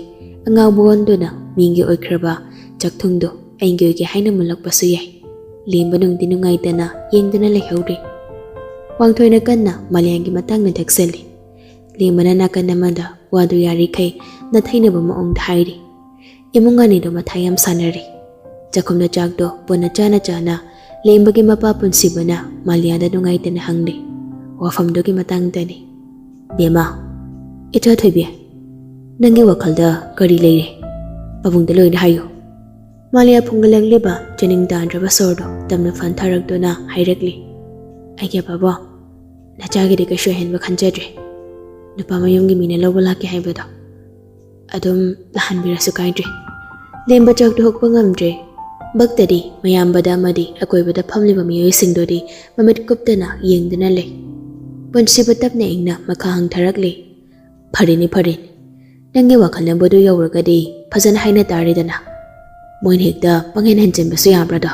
ꯑꯉꯥꯎꯕ ꯑꯣꯟꯗꯨꯅ ꯃꯤꯒꯤ ꯑꯣꯏꯈ꯭ꯔꯕ ꯆꯥꯛꯊꯨꯡꯗꯨ ꯑꯩꯒꯤ ꯑꯣꯏꯒꯦ ꯍꯥꯏꯅ ꯃꯨꯜꯂꯛꯄꯁꯨ ꯌꯥꯏ꯫ ꯂꯦꯝꯕ ꯅꯨꯡꯗꯤ ꯅꯨꯡꯉꯥꯏꯇꯅ ꯌꯦꯡꯗꯨꯅ ꯂꯩꯍꯧꯔꯤ꯫ ꯋꯥꯡꯊꯣꯏꯅ ꯀꯟꯅ ꯃꯥꯂꯦꯝꯒꯤ ꯃꯇꯥꯡꯗ ꯊꯛꯆꯜꯂꯤ꯫ ꯂꯦꯝꯕꯅ ꯅꯥꯀꯟ ꯑꯃꯗ ꯋꯥꯗꯨ ꯌꯥꯔꯤꯈꯩ ꯅꯥꯊꯩꯅꯕ ꯃꯑꯣꯡꯗ ꯍꯥꯏꯔꯤ꯫ ꯏꯃꯨꯡ ꯑꯅꯤꯗꯣ ꯃꯊꯥ ꯌꯥꯝ ꯁꯥꯟꯅꯔꯤ꯫ ꯆꯥꯛꯈꯨꯝꯗ ꯆꯥꯛꯇꯣ ꯄꯨꯟꯅ ꯆꯥꯅ ꯆꯥꯅ ꯂꯦꯝꯕꯒꯤ ꯃꯄꯥ ꯄꯨꯟꯁꯤꯕꯅ ꯃꯥꯂꯤꯌꯥꯗ ꯅꯨꯡꯉꯥꯏꯇꯅ ꯍꯪꯂꯤ꯫ ꯋꯥꯐꯝꯗꯨꯒꯤ ꯃꯇꯥꯡꯗꯅꯤ꯫ "ꯕꯦꯝꯃ, ꯏꯆꯥ ꯊꯣꯏꯕꯤ, ꯅꯪꯒꯤ ꯋꯥꯈꯜꯗ ꯀꯔꯤ ꯂꯩꯔꯤ? ꯄꯥꯕꯨꯡꯗ ꯂꯣꯏꯅ ꯍꯥꯏꯌꯨ꯫" ꯃꯥꯂꯤꯌꯥ ꯐꯨꯡꯒꯠꯂꯛꯂꯤꯕ ꯆꯅꯤꯡ ꯇꯥꯗ꯭ꯔꯕ ꯁꯣꯔꯗꯣ ꯇꯞꯅ ꯐꯟꯊꯔꯛꯇꯨꯅ ꯍꯥꯏꯔꯛꯂꯤ꯫ "ꯑꯩꯒꯤ ꯑꯄꯥꯕꯣ, ꯅꯆꯥꯒꯤꯗꯤ ꯀꯩꯁꯨ ꯑꯍꯦꯟꯕ ꯈꯟꯖꯗ꯭ꯔꯦ꯫ ꯅꯨꯄꯥ ꯃꯌꯨꯝꯒꯤ ꯃꯤꯅ ꯂꯧꯕ ꯂꯥꯛꯀꯦ ꯍꯥꯏꯕꯗꯣ ꯑꯗꯨꯝ ꯂꯥꯛꯍꯟꯕꯤꯔꯁꯨ ꯀꯥꯏꯗ꯭ꯔꯦ꯫" ꯂꯦꯝꯕ ꯆꯥꯛꯇꯨ ꯍꯨꯛꯄ ꯉꯝꯗ꯭ꯔꯦ꯫ ꯚꯛꯇꯗꯤ ꯃꯌꯥꯝꯕꯗ ꯑꯃꯗꯤ ꯑꯀꯣꯏꯕꯗ ꯐꯝꯂꯤꯕ ꯃꯤꯑꯣꯏꯁꯤꯡꯗꯨꯗꯤ ꯃꯃꯤꯠ ꯀꯨꯞꯇꯅ ꯌꯦꯡꯗꯨꯅ ꯂꯩ꯫ ꯄꯨꯟꯁꯤꯕ ꯇꯞꯅ ꯏꯪꯅ ꯃꯈꯥ ꯍꯪꯊꯔꯛꯂꯤ꯫ "ꯐꯔꯦꯅꯦ, ꯐꯔꯦꯅꯦ꯫ ꯅꯪꯒꯤ ꯋꯥꯈꯜꯅꯕꯨ ꯑꯗꯨ ꯌꯧꯔꯒꯗꯤ ꯐꯖꯅ ꯍꯥꯏꯅ ꯇꯥꯔꯦꯗꯅ꯫ ꯃꯣꯏꯅ ꯍꯦꯛꯇ ꯄꯪꯍꯦꯟ ꯍꯦꯟꯖꯤꯟꯕꯁꯨ ꯌꯥꯕ꯭ꯔꯗꯣ?"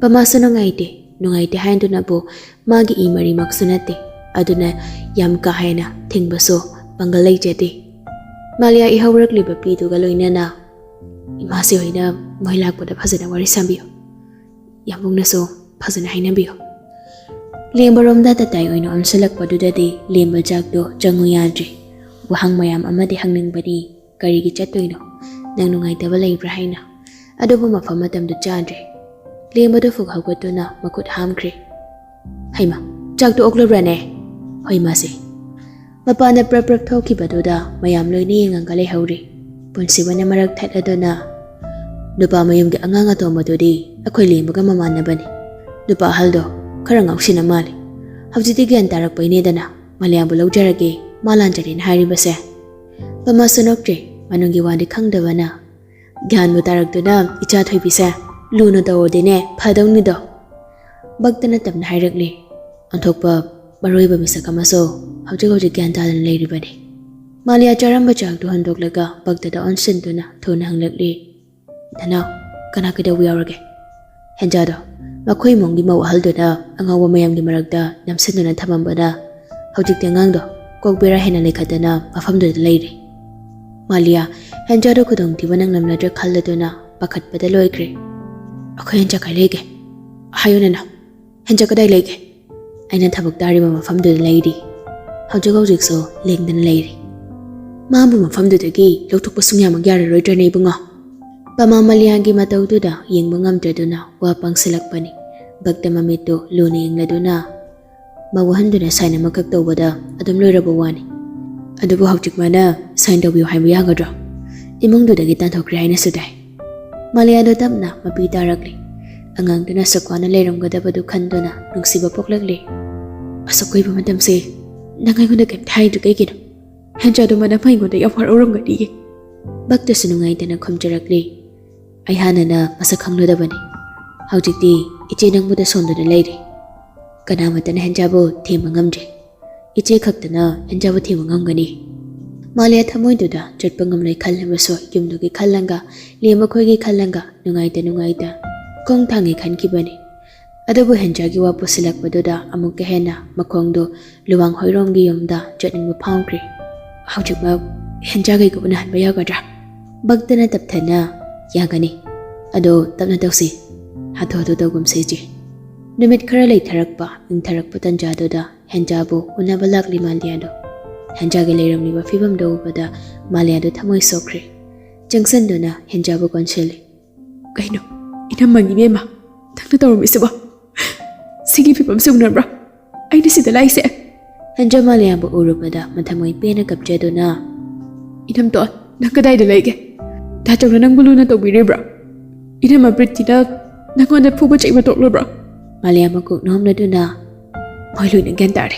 ꯃꯃꯥꯁꯨ ꯅꯨꯡꯉꯥꯏꯇꯦ, ꯅꯨꯡꯉꯥꯏꯇꯦ ꯍꯥꯏꯗꯨꯅꯕꯨ ꯃꯥꯒꯤ ꯏ ꯃꯔꯤꯃꯛꯁꯨ ꯅꯠꯇꯦ꯫ ꯑꯗꯨꯅ ꯌꯥꯝ ꯀꯥ ꯍꯦꯟꯅ ꯊꯤꯡꯕꯁꯨ ꯄꯥꯡꯒꯜ ꯂꯩꯖꯗꯦ꯫ ꯃꯥꯂꯤꯌꯥ ꯏꯍꯧꯔꯛꯂꯤꯕ ꯄꯤꯗꯨꯒ ꯂꯣꯏꯅꯅ ꯏꯃꯥꯁꯤ ꯍꯣꯏꯅ ꯃꯣꯏ ꯂꯥꯛꯄꯗ ꯐꯖꯅ ꯋꯥꯔꯤ ꯁꯥꯕꯤꯌꯨ꯫ ꯌꯥꯝꯕꯨꯡꯅꯁꯨ ꯐꯖꯅ ꯍꯥꯏꯅꯕꯤꯌꯨ꯫ ꯂꯦꯝꯕꯔꯣꯝꯗ ꯇꯇꯥꯏ ꯑꯣꯏꯅ ꯑꯣꯟꯁꯤꯜꯂꯛꯄꯗꯨꯗꯗꯤ ꯂꯦꯝꯕ ꯆꯥꯛꯇꯣ ꯆꯪꯉꯨ ꯌꯥꯗ꯭ꯔꯦ꯫ ꯋꯥꯍꯪ ꯃꯌꯥꯝ ꯑꯃꯗꯤ ꯍꯪꯅꯤꯡꯕꯅꯤ, ꯀꯔꯤꯒꯤ ꯆꯠꯇꯣꯏꯅꯣ? ꯅꯪ ꯅꯨꯡꯉꯥꯏꯇꯕ ꯂꯩꯕ꯭ꯔꯥ ꯍꯥꯏꯅ꯫ ꯑꯗꯨꯕꯨ ꯃꯐꯝ ꯃꯇꯝꯗꯨ ꯆꯥꯗ꯭ꯔꯦ꯫ ꯂꯦꯝꯕꯗꯨ ꯐꯨꯛ ꯍꯧꯒꯠꯇꯨꯅ ꯃꯈꯨꯠ ꯍꯥꯝꯈ꯭ꯔꯦ꯫ "ꯍꯩꯃ, ꯆꯥꯛꯇꯣ ꯑꯣꯛꯂꯕ꯭ꯔꯥꯅꯦ?" "ꯍꯣꯏ, ꯃꯥꯁꯦ꯫" ꯃꯄꯥꯟꯗ ꯄ꯭ꯔꯞ ꯄ꯭ꯔꯞ ꯊꯣꯛꯈꯤꯕꯗꯨꯗ ꯃꯌꯥꯝ ꯂꯣꯏꯅ ꯌꯦꯡꯉꯒ ꯂꯩꯍꯧꯔꯤ꯫ ꯄꯨꯟꯁꯤꯕꯅ ꯃꯔꯛ ꯊꯠꯂꯗꯨꯅ, ꯅꯨꯄꯥ ꯃꯌꯨꯝꯒꯤ ꯑꯉꯥꯡ ꯑꯇꯣꯝꯕꯗꯨꯗꯤ ꯑꯩꯈꯣꯏ ꯂꯦꯡꯕꯒ ꯃꯃꯥꯟꯅꯕꯅꯤ꯫ ꯅꯨꯄꯥ ꯑꯍꯜꯗꯣ ꯈꯔ ꯉꯥꯎꯁꯤꯟꯅ ꯃꯥꯜꯂꯤ꯫ ꯍꯧꯖꯤꯛꯇꯤ ꯒ꯭ꯌꯥꯟ ꯇꯥꯔꯛꯄꯩꯅꯦꯗꯅ ꯃꯥꯂꯤꯌꯥꯕꯨ ꯂꯧꯖꯔꯒꯦ, ꯃꯥ ꯂꯥꯟꯖꯔꯦꯅ ꯍꯥꯏꯔꯤꯕꯁꯦ꯫ ꯄꯃꯥꯁꯨ ꯅꯣꯛꯇ꯭ꯔꯦ, ꯃꯅꯨꯡꯒꯤ ꯋꯥꯗꯤ ꯈꯪꯗꯕꯅ꯫ ꯒ꯭ꯌꯥꯟꯕꯨ ꯇꯥꯔꯛꯇꯨꯅ ꯏꯆꯥ ꯊꯣꯏꯕꯤꯁꯦ ꯂꯨꯅ ꯇꯧꯔꯗꯤꯅꯦ ꯐꯗꯧꯅꯤꯗꯣ꯫ ꯚꯛꯇꯅ ꯇꯞꯅ ꯍꯥꯏꯔꯛꯂꯤ꯫ ꯑꯣꯟꯊꯣꯛꯄ ꯃꯔꯨꯑꯣꯏꯕ ꯃꯤꯁꯛ ꯑꯃꯁꯨ ꯍꯧꯖꯤꯛ ꯍꯧꯖꯤꯛ ꯒ꯭ꯌꯥꯟ ꯇꯥꯗꯅ ꯂꯩꯔꯤꯕꯅꯤ꯫ ꯃꯥꯂꯤꯌꯥ ꯆꯥꯔꯝꯕ ꯆꯥꯛꯇꯨ ꯍꯟꯗꯣꯛꯂꯒ ꯚꯛꯇꯗ ꯑꯣꯟꯁꯤꯟꯗꯨꯅ ꯊꯨꯅ ꯍꯪꯂꯛꯂꯤ꯫ ꯅꯅꯥꯎ, ꯀꯅꯥ ꯀꯩꯗꯧꯕ ꯌꯥꯎꯔꯒꯦ? ꯍꯦꯟꯖꯥꯗꯣ, ꯃꯈꯣꯏ ꯏꯃꯨꯡꯒꯤ ꯃꯧ ꯑꯍꯜꯗꯨꯅ ꯑꯉꯥꯎꯕ ꯃꯌꯥꯝꯒꯤ ꯃꯔꯛꯇ ꯅꯝꯁꯤꯟꯗꯨꯅ ꯊꯝꯃꯝꯕꯅ ꯍꯧꯖꯤꯛꯇꯤ ꯑꯉꯥꯡꯗꯣ ꯀꯣꯛ ꯕꯦꯔꯥ ꯍꯦꯟꯅ ꯂꯩꯈꯠꯇꯅ ꯃꯐꯝꯗꯨꯗ ꯂꯩꯔꯤ꯫ ꯃꯥꯂꯤꯌꯥ, ꯍꯦꯟꯖꯥꯗꯣ ꯈꯨꯗꯣꯡꯊꯤꯕ ꯅꯪꯂꯝꯂꯗ꯭ꯔꯥ ꯈꯜꯂꯗꯨꯅ ꯄꯥꯈꯠꯄꯗ ꯂꯣꯏꯈ꯭ꯔꯦ꯫ ꯑꯩꯈꯣꯏ ꯍꯦꯟꯖꯥ ꯀꯥꯏ ꯂꯩꯒꯦ? ꯍꯥꯏꯌꯨ ꯅꯅꯥꯎ, ꯍꯦꯟꯖꯥ ꯀꯗꯥꯏ ꯂꯩꯒꯦ? ꯑꯩꯅ ꯊꯕꯛ ꯇꯥꯔꯤꯕ ꯃꯐꯝꯗꯨꯗ ꯂꯩꯔꯤ꯫ ꯍꯧꯖꯤꯛ ꯍꯧꯖꯤꯛꯁꯨ ꯂꯦꯡꯗꯅ ꯂꯩꯔꯤ꯫ ꯃꯥꯕꯨ ꯃꯐꯝꯗꯨꯗꯒꯤ ꯂꯧꯊꯣꯛꯄ ꯁꯨꯡꯌꯥꯃꯛ ꯌꯥꯔꯔꯣꯏꯗ꯭ꯔꯅꯦ ꯏꯕꯨꯡꯉꯣ? ꯄꯃꯥ ꯃꯥꯂꯤꯌꯥꯒꯤ ꯃꯇꯧꯗꯨꯗ ꯌꯦꯡꯕ ꯉꯝꯗ꯭ꯔꯗꯨꯅ ꯋꯥ ꯄꯪꯁꯤꯜꯂꯛꯄꯅꯤ꯫ ꯚꯛꯇ ꯃꯃꯤꯠꯇꯨ ꯂꯨꯅ ꯌꯦꯡꯂꯗꯨꯅ ꯃꯋꯥꯍꯟꯗꯨꯅ ꯁꯥꯏꯟ ꯑꯃꯈꯛ ꯇꯧꯕꯗ ꯑꯗꯨꯝ ꯂꯣꯏꯔꯕ ꯋꯥꯅꯤ꯫ ꯑꯗꯨꯕꯨ ꯍꯧꯖꯤꯛ ꯃꯥꯅ ꯁꯥꯏꯟ ꯇꯧꯕꯤꯌꯨ ꯍꯥꯏꯕ ꯌꯥꯒꯗ꯭ꯔꯣ? ꯏꯃꯨꯡꯗꯨꯗꯒꯤ ꯇꯥꯟꯊꯣꯛꯈ꯭ꯔꯦ ꯍꯥꯏꯅꯁꯨ ꯇꯥꯏ꯫ ꯃꯥꯂꯤꯌꯥꯗꯣ ꯇꯞꯅ ꯃꯄꯤ ꯇꯥꯔꯛꯂꯤ꯫ ꯑꯉꯥꯡꯗꯨꯅ ꯁꯨꯛ ꯋꯥꯅ ꯂꯩꯔꯝꯒꯗꯕꯗꯨ ꯈꯟꯗꯨꯅ ꯅꯨꯡꯁꯤꯕ ꯄꯣꯛꯂꯛꯂꯤ꯫ ꯑꯁꯨꯛ ꯀꯨꯏꯕ ꯃꯇꯝꯁꯦ ꯅꯪ ꯑꯩꯉꯣꯟꯗ ꯀꯩꯝꯇ ꯍꯥꯏꯗ꯭ꯔꯤ ꯀꯩꯒꯤꯅꯣ? ꯍꯦꯟꯖꯥꯗꯨ ꯃꯅꯝ ꯑꯩꯉꯣꯟꯗ ꯌꯥꯝ ꯍꯔꯥꯎꯔꯝꯒꯅꯤꯌꯦ꯫ ꯚꯛꯇꯁꯨ ꯅꯨꯡꯉꯥꯏꯇꯅ ꯈꯨꯝꯖꯔꯛꯂꯤ꯫ ꯑꯩ ꯍꯥꯟꯅꯅ ꯃꯁꯛ ꯈꯪꯂꯨꯗꯕꯅꯤ꯫ ꯍꯧꯖꯤꯛꯇꯤ ꯏꯆꯦ ꯅꯪꯕꯨꯗ ꯁꯣꯟꯗꯨꯅ ꯂꯩꯔꯤ꯫ ꯀꯅꯥꯃꯠꯇꯅ ꯍꯦꯟꯖꯥꯕꯨ ꯊꯦꯝꯕ ꯉꯝꯗ꯭ꯔꯤ꯫ ꯏꯆꯦ ꯈꯛꯇꯅ ꯍꯦꯟꯖꯥꯕꯨ ꯊꯦꯝꯕ ꯉꯝꯒꯅꯤ꯫ ꯃꯥꯂꯤꯌꯥ ꯊꯃꯣꯏꯗꯨꯗ ꯆꯠꯄ ꯉꯝꯂꯣꯏ ꯈꯜꯂꯕꯁꯨ ꯌꯨꯝꯗꯨꯒꯤ ꯈꯜꯂꯪꯒ, ꯂꯦꯝꯕ ꯈꯣꯏꯒꯤ ꯈꯜꯂꯪꯒ ꯅꯨꯡꯉꯥꯏꯇ ꯅꯨꯡꯉꯥꯏꯇ ꯈꯣꯡ ꯊꯥꯡꯉꯦ ꯈꯟꯈꯤꯕꯅꯤ꯫ ꯑꯗꯨꯕꯨ ꯍꯦꯟꯖꯥꯒꯤ ꯋꯥ ꯄꯨꯁꯤꯜꯂꯛꯄꯗꯨꯗ ꯑꯃꯨꯛꯀ ꯍꯦꯟꯅ ꯃꯈꯣꯡꯗꯨ ꯂꯨꯋꯥꯡ ꯍꯣꯏꯔꯣꯡꯒꯤ ꯌꯨꯝꯗ ꯆꯠꯅꯤꯡꯕ ꯐꯥꯎꯈ꯭ꯔꯦ꯫ ꯍꯧꯖꯤꯛꯃꯛ ꯍꯦꯟꯖꯥꯒꯩꯒ ꯎꯅꯍꯟꯕ ꯌꯥꯒꯗ꯭ꯔꯥ? ꯚꯛꯇꯅ ꯇꯞꯊꯅ, "ꯌꯥꯒꯅꯤ꯫ ꯑꯗꯣ ꯇꯞꯅ ꯇꯧꯁꯤ꯫ ꯍꯥꯊꯨ ꯍꯥꯊꯨ ꯇꯧꯒꯨꯝꯁꯦ ꯏꯆꯦ꯫" ꯅꯨꯃꯤꯠ ꯈꯔ ꯂꯩꯊꯔꯛꯄ, ꯏꯪꯊꯔꯛꯄ ꯇꯟꯖꯥꯗꯨꯗ ꯍꯦꯟꯖꯥꯕꯨ ꯎꯅꯕ ꯂꯥꯛꯂꯤ ꯃꯥꯂꯤꯌꯥꯗꯣ꯫ ꯍꯦꯟꯖꯥꯒꯤ ꯂꯩꯔꯝꯂꯤꯕ ꯐꯤꯕꯝꯗꯨ ꯎꯕꯗ ꯃꯥꯂꯤꯌꯥꯗꯣ ꯊꯃꯣꯏ ꯁꯣꯛꯈ꯭ꯔꯦ꯫ ꯆꯪꯁꯤꯟꯗꯨꯅ ꯍꯦꯟꯖꯥꯕꯨ ꯀꯣꯟꯁꯤꯜꯂꯤ꯫ "ꯀꯩꯅꯣ, ꯏꯅꯝꯃ ꯏꯕꯦꯝꯃ, ꯅꯪꯅ ꯇꯧꯔꯝꯃꯤꯁꯤꯕꯣ? ꯁꯤꯒꯤ ꯐꯤꯕꯝꯁꯤ ꯎꯅꯕ꯭ꯔꯣ? ꯑꯩꯅ ꯁꯤꯗ ꯂꯥꯛꯏꯁꯦ?" ꯍꯦꯟꯖꯥ ꯃꯥꯂꯤꯌꯥꯕꯨ ꯎꯔꯨꯕꯗ ꯃꯊꯃꯣꯏ ꯄꯦꯟꯅ ꯀꯞꯆꯗꯨꯅ, "ꯏꯅꯝꯇꯣꯟ, ꯅꯪ ꯀꯗꯥꯏꯗ ꯂꯩꯒꯦ? ꯗꯥ ꯆꯧꯅ ꯅꯪꯕꯨ ꯂꯨꯅ ꯇꯧꯕꯤꯔꯤꯕ꯭ꯔꯣ?" ꯏꯅꯝꯃ ꯄ꯭ꯔꯤꯇꯤꯅ ꯅꯪꯉꯣꯟꯗ ꯐꯨꯕ ꯆꯩꯕ ꯇꯣꯛꯂꯕ꯭ꯔꯣ? ꯃꯥꯂꯤꯌꯥ ꯃꯀꯣꯛ ꯅꯣꯝꯂꯗꯨꯅ, "ꯃꯣꯏ ꯂꯣꯏꯅ ꯒ꯭ꯌꯥꯟ ꯇꯥꯔꯦ꯫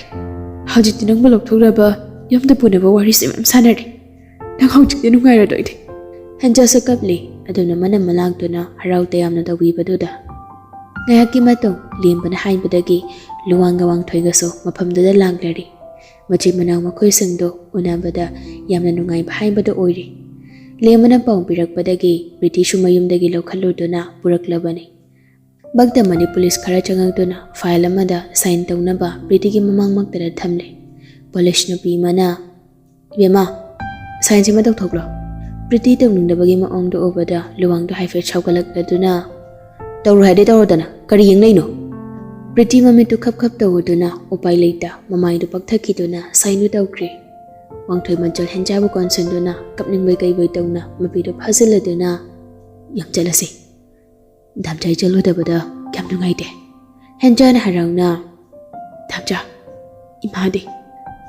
ꯍꯧꯖꯤꯛꯇꯤ ꯅꯪꯕꯨ ꯂꯧꯊꯣꯛꯅꯕ ꯌꯨꯝꯗ ꯄꯨꯅꯕ ꯋꯥꯔꯤꯁꯦ ꯃꯌꯥꯝ ꯁꯥꯟꯅꯔꯦ꯫ ꯅꯪ ꯍꯧꯖꯤꯛꯇꯤ ꯅꯨꯡꯉꯥꯏꯔꯗꯣꯏꯅꯦ꯫" ꯍꯦꯟꯖꯥꯁꯨ ꯀꯞꯂꯤ꯫ ꯑꯗꯨꯅ ꯃꯅꯝ ꯃꯂꯥꯛꯇꯨꯅ ꯍꯔꯥꯎ ꯇꯌꯥꯝꯅ ꯇꯧꯕꯤꯕꯗꯨꯗ꯫ ꯉꯥꯏꯍꯥꯛꯀꯤ ꯃꯇꯨꯡ ꯂꯦꯝꯕꯅ ꯍꯥꯏꯕꯗꯒꯤ ꯂꯨꯋꯥꯡꯒ ꯋꯥꯡꯊꯣꯏꯒꯁꯨ ꯃꯐꯝꯗꯨꯗ ꯂꯥꯛꯂꯔꯤ꯫ ꯃꯆꯤꯟ ꯃꯅꯥꯎ ꯃꯈꯣꯏꯁꯤꯡꯗꯣ ꯎꯅꯕꯗ ꯌꯥꯝꯅ ꯅꯨꯡꯉꯥꯏꯕ ꯍꯥꯏꯕꯗꯨ ꯑꯣꯏꯔꯤ꯫ ꯂꯦꯝꯕꯅ ꯄꯥꯎ ꯄꯤꯔꯛꯄꯗꯒꯤ ꯄ꯭ꯔꯤꯇꯤꯁꯨ ꯃꯌꯨꯝꯗꯒꯤ ꯂꯧꯈꯠꯂꯨꯗꯨꯅ ꯄꯨꯔꯛꯂꯕꯅꯤ꯫ ꯚꯛꯇ ꯑꯃꯗꯤ ꯄꯨꯂꯤꯁ ꯈꯔ ꯆꯪꯉꯛꯇꯨꯅ ꯐꯥꯏꯜ ꯑꯃꯗ ꯁꯥꯏꯟ ꯇꯧꯅꯕ ꯄ꯭ꯔꯤꯇꯤꯒꯤ ꯃꯃꯥꯡꯃꯛꯇꯗ ꯊꯝꯂꯦ꯫ ꯄꯨꯂꯤꯁ ꯅꯨꯄꯤ ꯑꯃꯅ, "ꯏꯕꯦꯝꯃ, ꯁꯥꯏꯟꯁꯤꯃ ꯇꯧꯊꯣꯛꯂꯣ꯫" ꯄ꯭ꯔꯤꯇꯤ ꯇꯧꯅꯤꯡꯗꯕꯒꯤ ꯃꯑꯣꯡꯗꯨ ꯎꯕꯗ ꯂꯨꯋꯥꯡꯗꯣ ꯍꯥꯏꯐꯦꯠ ꯁꯥꯎꯒꯠꯂꯛꯂꯗꯨꯅ, "ꯇꯧꯔꯣ ꯍꯥꯏꯗꯤ ꯇꯧꯔꯣꯗꯅ, ꯀꯔꯤ ꯌꯦꯡꯂꯩꯅꯣ?" ꯄ꯭ꯔꯤꯇꯤ ꯃꯃꯤꯠꯇꯨ ꯈꯞ ꯈꯞ ꯇꯧꯗꯨꯅ ꯎꯄꯥꯏ ꯂꯩꯇ ꯃꯃꯥꯏꯗꯨ ꯄꯛꯊꯈꯤꯗꯨꯅ ꯁꯥꯏꯟꯗꯨ ꯇꯧꯈ꯭ꯔꯦ꯫ ꯋꯥꯡꯊꯣꯏ ꯃꯟꯆꯜ ꯍꯦꯟꯖꯥꯕꯨ ꯀꯣꯟꯁꯤꯟꯗꯨꯅ ꯀꯞꯅꯤꯡꯕꯩ ꯀꯩꯕꯩ ꯇꯧꯅ ꯃꯄꯤꯗꯨ ꯐꯥꯖꯤꯜꯂꯗꯨꯅ, "ꯌꯥꯝ ꯆꯠꯂꯁꯤ꯫ ꯗꯥꯝꯆꯥ ꯆꯠꯂꯨꯗꯕꯗ ꯌꯥꯝ ꯅꯨꯡꯉꯥꯏꯇꯦ꯫" ꯍꯦꯟꯖꯥꯅ ꯍꯔꯥꯎꯅ, "ꯗꯥꯝꯆꯥ, ꯏꯃꯥꯗꯤ?"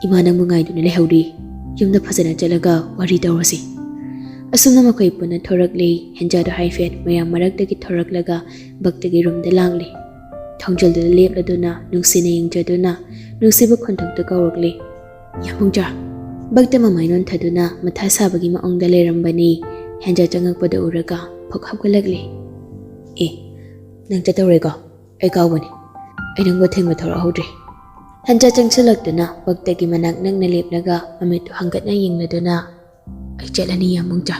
"ꯏꯃꯥ ꯅꯪꯕꯨ ꯉꯥꯏꯗꯨꯅ ꯂꯩꯍꯧꯔꯤ꯫ ꯌꯨꯝꯗ ꯐꯖꯅ ꯆꯠꯂꯒ ꯋꯥꯔꯤ ꯇꯧꯔꯁꯤ꯫" ꯑꯁꯨꯝꯅ ꯃꯈꯣꯏ ꯄꯨꯟꯅ ꯊꯣꯔꯛꯂꯦ꯫ ꯍꯦꯟꯖꯥꯗꯣ ꯍꯥꯏꯐꯦꯠ ꯃꯌꯥꯝ ꯃꯔꯛꯇꯒꯤ ꯊꯣꯔꯛꯂꯒ ꯚꯛꯇꯒꯤ ꯔꯨꯝꯗ ꯂꯥꯛꯂꯦ꯫ ꯊꯣꯡꯖꯤꯜꯗꯨꯗ ꯂꯦꯞꯂꯗꯨꯅ ꯅꯨꯡꯁꯤꯅ ꯌꯦꯡꯖꯗꯨꯅ ꯅꯨꯡꯁꯤꯕ ꯈꯣꯟꯊꯣꯛꯇ ꯀꯧꯔꯛꯂꯦ, "ꯌꯥꯝꯕꯨꯡꯖꯥ꯫" ꯚꯛꯇ ꯃꯃꯥꯏ ꯅꯣꯟꯊꯗꯨꯅ ꯃꯊꯥ ꯁꯥꯕꯒꯤ ꯃꯑꯣꯡꯗ ꯂꯩꯔꯝꯕꯅꯤ꯫ ꯍꯦꯟꯖꯥ ꯆꯪꯉꯛꯄꯗ ꯎꯔꯒ ꯐꯛ ꯍꯥꯞꯀꯠꯂꯛꯂꯦ꯫ "ꯑꯦ, ꯅꯪ ꯆꯠꯇꯧꯔꯦꯀꯣ? ꯑꯩ ꯀꯥꯎꯕꯅꯤ꯫ ꯑꯩ ꯅꯪꯕꯨ ꯊꯦꯡꯕ ꯊꯣꯔꯛꯍꯧꯗ꯭ꯔꯦ꯫" ꯍꯦꯟꯖꯥ ꯆꯪꯁꯤꯜꯂꯛꯇꯨꯅ ꯚꯛꯇꯒꯤ ꯃꯅꯥꯛ ꯅꯛꯅ ꯂꯦꯞꯂꯒ ꯃꯃꯤꯠꯇꯨ ꯍꯪꯒꯠꯅ ꯌꯦꯡꯂꯗꯨꯅ, "ꯑꯩ ꯆꯠꯂꯅꯤ ꯌꯥꯝꯕꯨꯡꯖꯥ꯫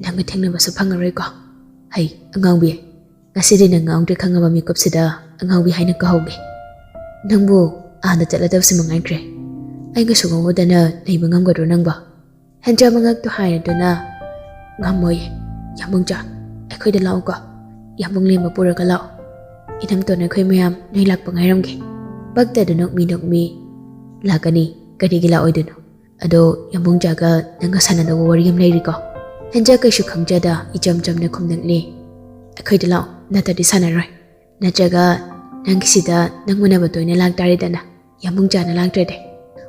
ꯅꯪꯒ ꯊꯦꯡꯅꯕꯁꯨ ꯐꯪꯉꯔꯣꯏꯀꯣ꯫ ꯍꯩ, ꯑꯉꯥꯎꯕꯤ꯫ ꯉꯁꯤꯗꯤ ꯅꯪ ꯉꯥꯎꯗ꯭ꯔꯦ ꯈꯪꯉꯕ ꯃꯤꯀꯨꯞꯁꯤꯗ ꯑꯉꯥꯎꯕꯤ ꯍꯥꯏꯅ ꯀꯧꯍꯧꯒꯦ꯫ ꯅꯪꯕꯨ ꯑꯥꯗ ꯆꯠꯂꯗꯕꯁꯤ ꯃꯉꯥꯏꯈ꯭ꯔꯦ꯫ ꯑꯩꯒꯁꯨ ꯉꯧꯕꯗꯅ ꯂꯩꯕ ꯉꯝꯒꯗ꯭ꯔꯣ ꯅꯪꯕꯣ?" ꯍꯦꯟꯖꯥ ꯃꯉꯛꯇꯨ ꯍꯥꯏꯔꯗꯨꯅ, "ꯉꯝꯃꯣꯏꯌꯦ꯫ ꯌꯥꯝꯕꯨꯡꯖꯥ, ꯑꯩꯈꯣꯏꯗ ꯂꯥꯛꯎꯀꯣ꯫ ꯌꯥꯝꯕꯨꯡ ꯂꯦꯝꯕ ꯄꯨꯔꯒ ꯂꯥꯛꯑꯣ꯫ ꯏꯅꯝꯇꯣꯟ ꯑꯩꯈꯣꯏ ꯃꯌꯥꯝ ꯅꯣꯏ ꯂꯥꯛꯄ ꯉꯥꯏꯔꯝꯒꯦ꯫" ꯚꯛꯇꯗꯨ ꯅꯣꯛꯃꯤ ꯅꯣꯛꯃꯤ, "ꯂꯥꯛꯀꯅꯤ, ꯀꯔꯤꯒꯤ ꯂꯥꯛꯑꯣꯏꯗꯣꯏꯅꯣ? ꯑꯗꯣ ꯌꯥꯝꯕꯨꯡꯖꯥꯒ ꯅꯪꯒ ꯁꯥꯟꯅꯗꯧꯕ ꯋꯥꯔꯤ ꯑꯃ ꯂꯩꯔꯤꯀꯣ꯫" ꯍꯦꯟꯖꯥ ꯀꯩꯁꯨ ꯈꯪꯖꯗ ꯏꯆꯝ ꯆꯝꯅ ꯈꯨꯝꯂꯛꯂꯦ, "ꯑꯩꯈꯣꯏꯗ ꯂꯥꯛꯑꯣ, ꯅꯠꯇ꯭ꯔꯗꯤ ꯁꯥꯟꯅꯔꯣꯏ꯫ ꯅꯠꯇ꯭ꯔꯒ ꯅꯪꯒꯤꯁꯤꯗ ꯅꯪ ꯎꯅꯕ ꯇꯣꯏꯅ ꯂꯥꯛꯇꯥꯔꯦꯗꯅ, ꯌꯥꯝꯕꯨꯡꯖꯥꯅ ꯂꯥꯛꯇ꯭ꯔꯗꯤ꯫"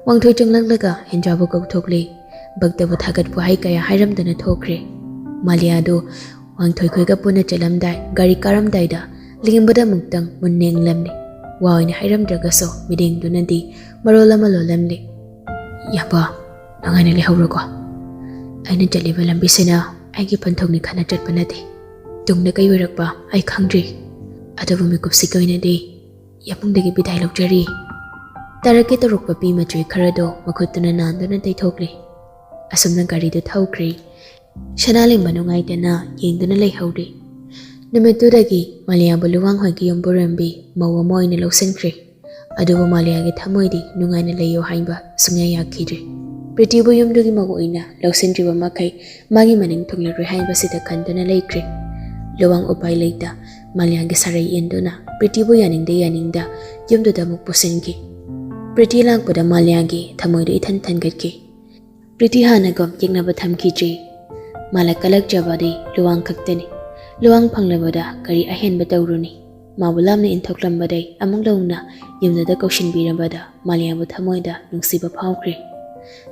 ꯋꯥꯡꯊꯣꯏ ꯆꯪꯂꯛꯂꯒ ꯍꯦꯟꯖꯥꯕꯨ ꯀꯧꯊꯣꯛꯂꯦ꯫ ꯚꯛꯇꯕꯨ ꯊꯥꯒꯠꯄ ꯋꯥꯍꯩ ꯀꯌꯥ ꯍꯥꯏꯔꯝꯗꯅ ꯊꯣꯛꯈ꯭ꯔꯦ꯫ ꯃꯥꯂꯤꯌꯥꯗꯨ ꯋꯥꯡꯊꯣꯏ ꯈꯣꯏꯒ ꯄꯨꯟꯅ ꯆꯠꯂꯝꯗꯥꯏ, ꯒꯥꯔꯤ ꯀꯥꯔꯝꯗꯥꯏꯗ ꯂꯦꯡꯕꯗ ꯑꯃꯨꯛꯇꯪ ꯃꯨꯟꯅ ꯌꯦꯡꯂꯝꯂꯦ꯫ ꯋꯥ ꯑꯣꯏꯅ ꯍꯥꯏꯔꯝꯗ꯭ꯔꯒꯁꯨ ꯃꯤꯠꯌꯦꯡꯗꯨꯅꯗꯤ ꯃꯔꯣꯜ ꯑꯃ ꯂꯣꯜꯂꯝꯂꯦ꯫ "ꯏꯌꯥꯝꯕ, ꯅꯨꯡꯉꯥꯏꯅ ꯂꯩꯍꯧꯔꯣꯀꯣ꯫ ꯑꯩꯅ ꯆꯠꯂꯤꯕ ꯂꯝꯕꯤꯁꯤꯅ ꯑꯩꯒꯤ ꯄꯟꯊꯨꯡꯅꯤ ꯈꯟꯅ ꯆꯠꯄ ꯅꯠꯇꯦ꯫ ꯇꯨꯡꯗ ꯀꯩ ꯑꯣꯏꯔꯛꯄ ꯑꯩ ꯈꯪꯗ꯭ꯔꯤ꯫ ꯑꯗꯨꯕꯨ ꯃꯤꯀꯨꯞꯁꯤꯒꯤ ꯑꯣꯏꯅꯗꯤ ꯌꯥꯝꯕꯨꯡꯗꯒꯤ ꯕꯤꯗꯥꯏ ꯂꯧꯖꯔꯤ"꯫ ꯇꯥꯔꯛꯀꯦ ꯇꯧꯔꯛꯄ ꯄꯤ ꯃꯆꯣꯏ ꯈꯔꯗꯣ ꯃꯈꯨꯠꯇꯨꯅ ꯅꯥꯟꯗꯨꯅ ꯇꯩꯊꯣꯛꯂꯤ꯫ ꯑꯁꯨꯝꯅ ꯒꯥꯔꯤꯗꯨ ꯊꯧꯈ꯭ꯔꯦ꯫ ꯁꯅꯥꯂꯦꯝꯕ ꯅꯨꯡꯉꯥꯏꯇꯅ ꯌꯦꯡꯗꯨꯅ ꯂꯩꯍꯧꯔꯦ꯫ ꯅꯨꯃꯤꯠꯇꯨꯗꯒꯤ ꯃꯥꯂꯤꯌꯥꯕꯨ ꯂꯨꯋꯥꯡ ꯍꯣꯏꯒꯤ ꯌꯨꯝꯕꯨꯔꯦꯝꯕꯤ ꯃꯧ ꯑꯃ ꯑꯣꯏꯅ ꯂꯧꯁꯤꯟꯈ꯭ꯔꯦ꯫ ꯑꯗꯨꯕꯨ ꯃꯥꯂꯤꯌꯥꯒꯤ ꯊꯃꯣꯏꯗꯤ ꯅꯨꯡꯉꯥꯏꯅ ꯂꯩꯌꯨ ꯍꯥꯏꯕ ꯁꯨꯡꯌꯥ ꯌꯥꯈꯤꯗ꯭ꯔꯦ꯫ ꯄ꯭ꯔꯤꯇꯤꯕꯨ ꯌꯨꯝꯗꯨꯒꯤ ꯃꯧ ꯑꯣꯏꯅ ꯂꯧꯁꯤꯟꯗ꯭ꯔꯤꯕ ꯃꯈꯩ ꯃꯥꯒꯤ ꯃꯅꯤꯡ ꯊꯨꯡꯂꯔꯣꯏ ꯍꯥꯏꯕꯁꯤꯗ ꯈꯟꯗꯨꯅ ꯂꯩꯈ꯭ꯔꯦ꯫ ꯂꯨꯋꯥꯡ ꯎꯄꯥꯏ ꯂꯩꯇ ꯃꯥꯂꯤꯌꯥꯒꯤ ꯁꯥꯔꯩ ꯏꯟꯗꯨꯅ ꯄ꯭ꯔꯤꯇꯤꯕꯨ ꯌꯥꯅꯤꯡꯗ ꯌꯥꯅꯤꯡꯗ ꯌꯨꯝꯗꯨꯗ ꯑꯃꯨꯛ ꯄꯨꯁꯤꯟꯈꯤ꯫ ꯄ꯭ꯔꯤꯇꯤ ꯂꯥꯛꯄꯗ ꯃꯥꯂꯤꯌꯥꯒꯤ ꯊꯃꯣꯏꯗꯨ ꯏꯊꯟ ꯊꯟꯒꯠꯈꯤ꯫ ꯄ꯭ꯔꯤꯇꯤ ꯍꯥꯟꯅꯒꯨꯝ ꯌꯦꯛꯅꯕ ꯊꯝꯈꯤꯗ꯭ꯔꯤ꯫ ꯃꯥꯂꯛ ꯀꯜꯂꯛꯆꯕꯗꯤ ꯂꯨꯋꯥꯡ ꯈꯛꯇꯅꯤ꯫ ꯂꯨꯋꯥꯡ ꯐꯪꯂꯕꯗ ꯀꯔꯤ ꯑꯍꯦꯟꯕ ꯇꯧꯔꯨꯅꯤ? ꯃꯥꯕꯨ ꯂꯥꯞꯅ ꯏꯟꯊꯣꯛꯂꯝꯕꯗꯩ ꯑꯃꯨꯛ ꯂꯧꯅ ꯌꯨꯝꯗꯨꯗ ꯀꯧꯁꯤꯟꯕꯤꯔꯕꯗ ꯃꯥꯂꯤꯌꯥꯕꯨ ꯊꯃꯣꯏꯗ ꯅꯨꯡꯁꯤꯕ ꯐꯥꯎꯈ꯭ꯔꯦ꯫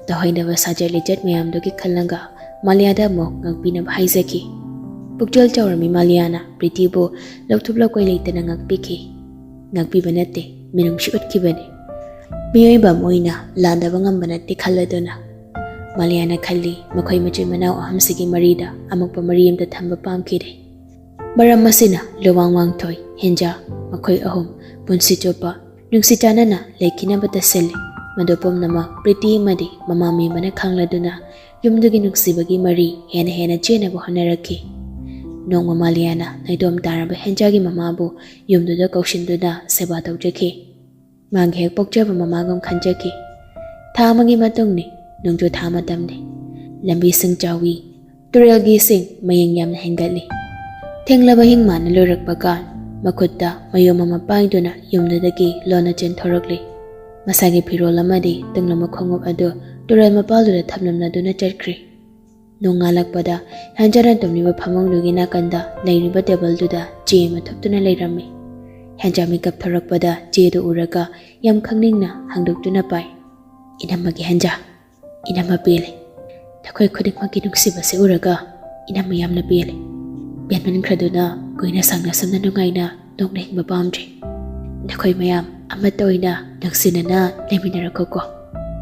ꯇꯧꯍꯩꯗꯕ ꯁꯥꯖꯠ ꯂꯤꯆꯠ ꯃꯌꯥꯝꯗꯨꯒꯤ ꯈꯜꯂꯒ ꯃꯥꯂꯤꯌꯥꯗ ꯑꯃꯨꯛ ꯉꯥꯛꯄꯤꯅꯕ ꯍꯥꯏꯖꯈꯤ꯫ ꯄꯨꯛꯆꯦꯜ ꯆꯥꯎꯔꯝꯃꯤ ꯃꯥꯂꯤꯌꯥꯅ ꯄ꯭ꯔꯤꯇꯤꯕꯨ ꯂꯧꯊꯨꯞ ꯂꯧꯀꯣꯏ ꯂꯩꯇꯅ ꯉꯥꯛꯄꯤꯈꯤ꯫ ꯉꯥꯛꯄꯤꯕ ꯅꯠꯇꯦ, ꯃꯤꯅꯨꯡꯁꯤ ꯎꯠꯈꯤꯕꯅꯤ꯫ ꯃꯤꯑꯣꯏꯕ ꯑꯃ ꯑꯣꯏꯅ ꯂꯥꯟꯗꯕ ꯉꯝꯕ ꯅꯠꯇꯦ ꯈꯜꯂꯗꯨꯅ꯫ ꯃꯥꯂꯤꯌꯥꯅ ꯈꯜꯂꯤ, ꯃꯈꯣꯏ ꯃꯆꯤꯟ ꯃꯅꯥꯎ ꯑꯍꯨꯝꯁꯤꯒꯤ ꯃꯔꯤꯗ ꯑꯃꯣꯠꯄ ꯃꯔꯤ ꯑꯃꯇ ꯊꯝꯕ ꯄꯥꯝꯈꯤꯗꯦ꯫ ꯃꯔꯝ ꯑꯁꯤꯅ ꯂꯨꯋꯥꯡ ꯋꯥꯡꯊꯣꯏ, ꯍꯦꯟꯖꯥ, ꯃꯈꯣꯏ ꯑꯍꯨꯝ ꯄꯨꯟꯁꯤ ꯆꯨꯞꯄ ꯅꯨꯡꯁꯤ ꯆꯥꯟꯅꯅ ꯂꯩꯈꯤꯅꯕ ꯇꯁꯤꯜꯂꯤ꯫ ꯃꯗꯨ ꯄꯨꯝꯅꯃꯛ ꯄ꯭ꯔꯤꯇꯤ ꯑꯃꯗꯤ ꯃꯃꯥ ꯃꯦꯝꯕꯅ ꯈꯪꯂꯗꯨꯅ ꯌꯨꯝꯗꯨꯒꯤ ꯅꯨꯡꯁꯤꯕꯒꯤ ꯃꯔꯤ ꯍꯦꯟꯅ ꯍꯦꯟꯅ ꯆꯦꯟꯅꯕ ꯍꯣꯠꯅꯔꯛꯈꯤ꯫ ꯅꯣꯡꯃ ꯃꯥꯂꯤꯌꯥꯅ ꯅꯥꯏꯇꯣꯝ ꯇꯥꯔꯕ ꯍꯦꯟꯖꯥꯒꯤ ꯃꯃꯥꯕꯨ ꯌꯨꯝꯗꯨꯗ ꯀꯧꯁꯤꯟꯗꯨꯅ ꯁꯦꯕꯥ ꯇꯧꯖꯈꯤ꯫ ꯃꯥꯒꯤ ꯍꯦꯛ ꯄꯣꯛꯆꯕ ꯃꯃꯥꯒꯨꯝ ꯈꯟꯖꯈꯤ꯫ ꯊꯥ ꯑꯃꯒꯤ ꯃꯇꯨꯡꯅꯤ, ꯅꯣꯡꯖꯨ ꯊꯥ ꯃꯇꯝꯅꯤ꯫ ꯂꯝꯕꯤ ꯏꯁꯤꯡ ꯆꯥꯎꯏ꯫ ꯇꯨꯔꯦꯜꯒꯤ ꯏꯁꯤꯡ ꯃꯌꯦꯡ ꯌꯥꯝꯅ ꯍꯦꯟꯒꯠꯂꯤ꯫ ꯊꯦꯡꯂꯕ ꯍꯤꯡ ꯃꯥꯅ ꯂꯣꯏꯔꯛꯄꯒ ꯃꯈꯨꯠꯇ ꯃꯌꯨꯝ ꯑꯃ ꯄꯥꯏꯗꯨꯅ ꯌꯨꯝꯗꯨꯗꯒꯤ ꯂꯣꯟꯅ ꯆꯦꯟꯊꯣꯔꯛꯂꯤ꯫ ꯃꯁꯥꯒꯤ ꯐꯤꯔꯣꯜ ꯑꯃꯗꯤ ꯇꯨꯡꯂꯝꯕ ꯈꯣꯡꯎꯞ ꯑꯗꯨ ꯇꯨꯔꯦꯜ ꯃꯄꯥꯜꯗꯨꯗ ꯊꯝꯂꯝꯂꯗꯨꯅ ꯆꯠꯈ꯭ꯔꯦ꯫ ꯅꯣꯡꯉꯥꯜꯂꯛꯄꯗ ꯍꯦꯟꯖꯥꯅ ꯇꯨꯝꯂꯤꯕ ꯐꯃꯨꯡꯗꯨꯒꯤ ꯅꯥꯀꯟꯗ ꯂꯩꯔꯤꯕ ꯇꯦꯕꯜꯗꯨꯗ ꯆꯦ ꯑꯃ ꯊꯨꯞꯇꯨꯅ ꯂꯩꯔꯝꯃꯤ꯫ ꯍꯦꯟꯖꯥ ꯃꯤꯀꯞ ꯊꯣꯔꯛꯄꯗ ꯆꯦꯗꯨ ꯎꯔꯒ ꯌꯥꯝ ꯈꯪꯅꯤꯡꯅ ꯍꯥꯡꯗꯣꯛꯇꯨꯅ ꯄꯥꯏ꯫ "ꯏꯅꯝꯃꯒꯤ ꯍꯦꯟꯖꯥ, ꯏꯅꯝꯃ ꯄꯦꯜꯂꯦ꯫ ꯅꯈꯣꯏ ꯈꯨꯗꯤꯡꯃꯛꯀꯤ ꯅꯨꯡꯁꯤꯕꯁꯦ ꯎꯔꯒ ꯏꯅꯝꯃ ꯌꯥꯝꯅ ꯄꯦꯜꯂꯦ"꯫ ꯄꯦꯟꯃꯟꯈ꯭ꯔꯗꯨꯅ ꯀꯨꯏꯅ ꯁꯥꯡꯅ ꯁꯨꯝꯅ ꯅꯨꯡꯉꯥꯏꯅ ꯅꯣꯛꯅ ꯍꯤꯡꯕ ꯄꯥꯝꯗ꯭ꯔꯦ꯫ ꯅꯈꯣꯏ ꯃꯌꯥꯝ ꯑꯃꯠꯇ ꯑꯣꯏꯅ ꯅꯨꯡꯁꯤꯅꯅ ꯂꯩꯃꯤꯟꯅꯔꯛꯈꯣꯀꯣ꯫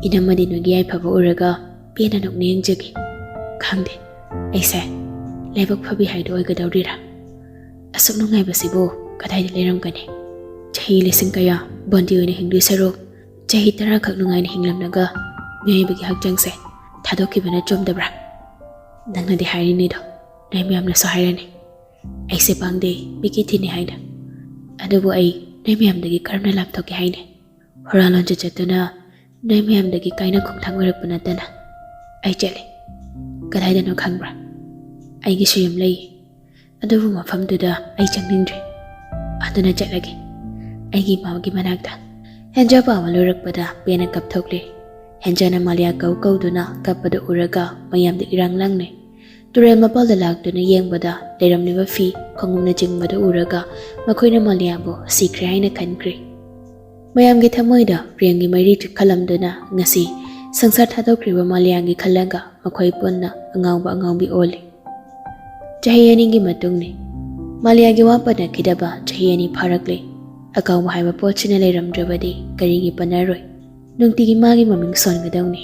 ꯏꯅꯝꯃꯗꯤ ꯅꯣꯏꯒꯤ ꯌꯥꯏꯐꯕ ꯎꯔꯒ ꯄꯦꯟꯅ ꯅꯣꯛꯅ ꯌꯦꯡꯖꯒꯦ꯫ ꯈꯪꯗꯦ, ꯑꯩꯁꯦ ꯂꯥꯏꯕꯛ ꯐꯕꯤ ꯍꯥꯏꯗꯣ ꯑꯣꯏꯒꯗꯧꯔꯤꯔꯥ? ꯑꯁꯨꯛ ꯅꯨꯡꯉꯥꯏꯕꯁꯤꯕꯨ ꯀꯗꯥꯏꯗ ꯂꯩꯔꯝꯒꯅꯤ? ꯆꯍꯤ ꯂꯤꯁꯤꯡ ꯀꯌꯥ ꯕꯟꯗꯤ ꯑꯣꯏꯅ ꯍꯤꯡꯗꯣꯏ ꯁꯔꯨꯛ, ꯆꯍꯤ ꯇꯔꯥꯈꯛ ꯅꯨꯡꯉꯥꯏꯅ ꯍꯤꯡꯂꯝꯂꯒ ꯃꯤꯑꯣꯏꯕꯒꯤ ꯍꯛꯆꯥꯡꯁꯦ ꯊꯥꯗꯣꯛꯈꯤꯕꯅ ꯆꯨꯝꯗꯕ꯭ꯔꯥ? ꯅꯪꯅꯗꯤ ꯍꯥꯏꯔꯤꯅꯤꯗꯣ, ꯅꯣꯏ ꯃꯌꯥꯝꯅꯁꯨ ꯍꯥꯏꯔꯅꯤ, ꯑꯩꯁꯦ ꯄꯥꯡꯗꯦ, ꯃꯤꯒꯤ ꯊꯤꯅꯤ ꯍꯥꯏꯅ꯫ ꯑꯗꯨꯕꯨ ꯑꯩ ꯅꯣꯏ ꯃꯌꯥꯝꯗꯒꯤ ꯀꯔꯝꯅ ꯂꯥꯞꯊꯣꯛꯀꯦ ꯍꯥꯏꯅꯤ? ꯍꯨꯔꯥꯟ ꯂꯣꯟꯆꯠ ꯆꯠꯇꯨꯅ ꯅꯣꯏ ꯃꯌꯥꯝꯗꯒꯤ ꯀꯥꯏꯅ ꯈꯣꯡꯊꯥꯡ ꯑꯣꯏꯔꯛꯄ ꯅꯠꯇꯅ꯫ ꯑꯩ ꯆꯠꯂꯦ꯫ ꯀꯗꯥꯏꯗꯅꯣ ꯈꯪꯕ꯭ꯔꯥ? ꯑꯩꯒꯤꯁꯨ ꯌꯨꯝ ꯂꯩ, ꯑꯗꯨꯕꯨ ꯃꯐꯝꯗꯨꯗ ꯑꯩ ꯆꯪꯅꯤꯡꯗ꯭ꯔꯦ꯫ ꯑꯗꯨꯅ ꯆꯠꯂꯒꯦ, ꯑꯩꯒꯤ ꯏꯃꯥꯒꯤ ꯃꯅꯥꯛꯇ꯫ ꯍꯦꯟꯖꯥ ꯄꯥꯕ ꯂꯣꯏꯔꯛꯄꯗ ꯄꯦꯟꯅ ꯀꯞꯊꯣꯛꯂꯦ꯫ ꯍꯦꯟꯖꯥꯅ ꯃꯥꯂꯤꯌꯥ ꯀꯧ ꯀꯧꯗꯨꯅ ꯀꯞꯄꯗꯨ ꯎꯔꯒ ꯃꯌꯥꯝꯗ ꯏꯔꯥꯡ ꯂꯥꯡꯅꯩ꯫ ꯇꯨꯔꯦꯜ ꯃꯄꯥꯜꯗ ꯂꯥꯛꯇꯨꯅ ꯌꯦꯡꯕꯗ ꯂꯩꯔꯝꯂꯤꯕ ꯐꯤ ꯈꯣꯡꯎꯞꯅꯆꯤꯡꯕꯗꯨ ꯎꯔꯒ ꯃꯈꯣꯏꯅ ꯃꯥꯂꯤꯌꯥꯕꯨ ꯁꯤꯈ꯭ꯔꯦ ꯍꯥꯏꯅ ꯈꯟꯈ꯭ꯔꯦ꯫ ꯃꯌꯥꯝꯒꯤ ꯊꯃꯣꯏꯗ ꯄ꯭ꯔꯦꯝꯒꯤ ꯃꯩꯔꯤ ꯆꯤꯛꯈꯠꯂꯝꯗꯨꯅ ꯉꯁꯤ ꯁꯪꯁꯥꯔ ꯊꯥꯗꯣꯛꯈ꯭ꯔꯤꯕ ꯃꯥꯂꯤꯌꯥꯒꯤ ꯈꯜꯂꯒ ꯃꯈꯣꯏ ꯄꯨꯟꯅ ꯑꯉꯥꯎꯕ ꯑꯉꯥꯎꯕꯤ ꯑꯣꯜꯂꯤ꯫ ꯆꯍꯤ ꯑꯅꯤꯒꯤ ꯃꯇꯨꯡꯅꯤ꯫ ꯃꯥꯂꯤꯌꯥꯒꯤ ꯋꯥ ꯄꯟꯅꯈꯤꯗꯕ ꯆꯍꯤ ꯑꯅꯤ ꯐꯥꯔꯛꯂꯦ꯫ ꯑꯀꯥꯎꯕ ꯍꯥꯏꯕ ꯄꯣꯠꯁꯤꯅ ꯂꯩꯔꯝꯗ꯭ꯔꯕꯗꯤ ꯀꯔꯤꯒꯤ ꯄꯟꯅꯔꯣꯏ? ꯅꯨꯡꯇꯤꯒꯤ ꯃꯥꯒꯤ ꯃꯃꯤꯡ ꯁꯣꯟꯒꯗꯧꯅꯤ꯫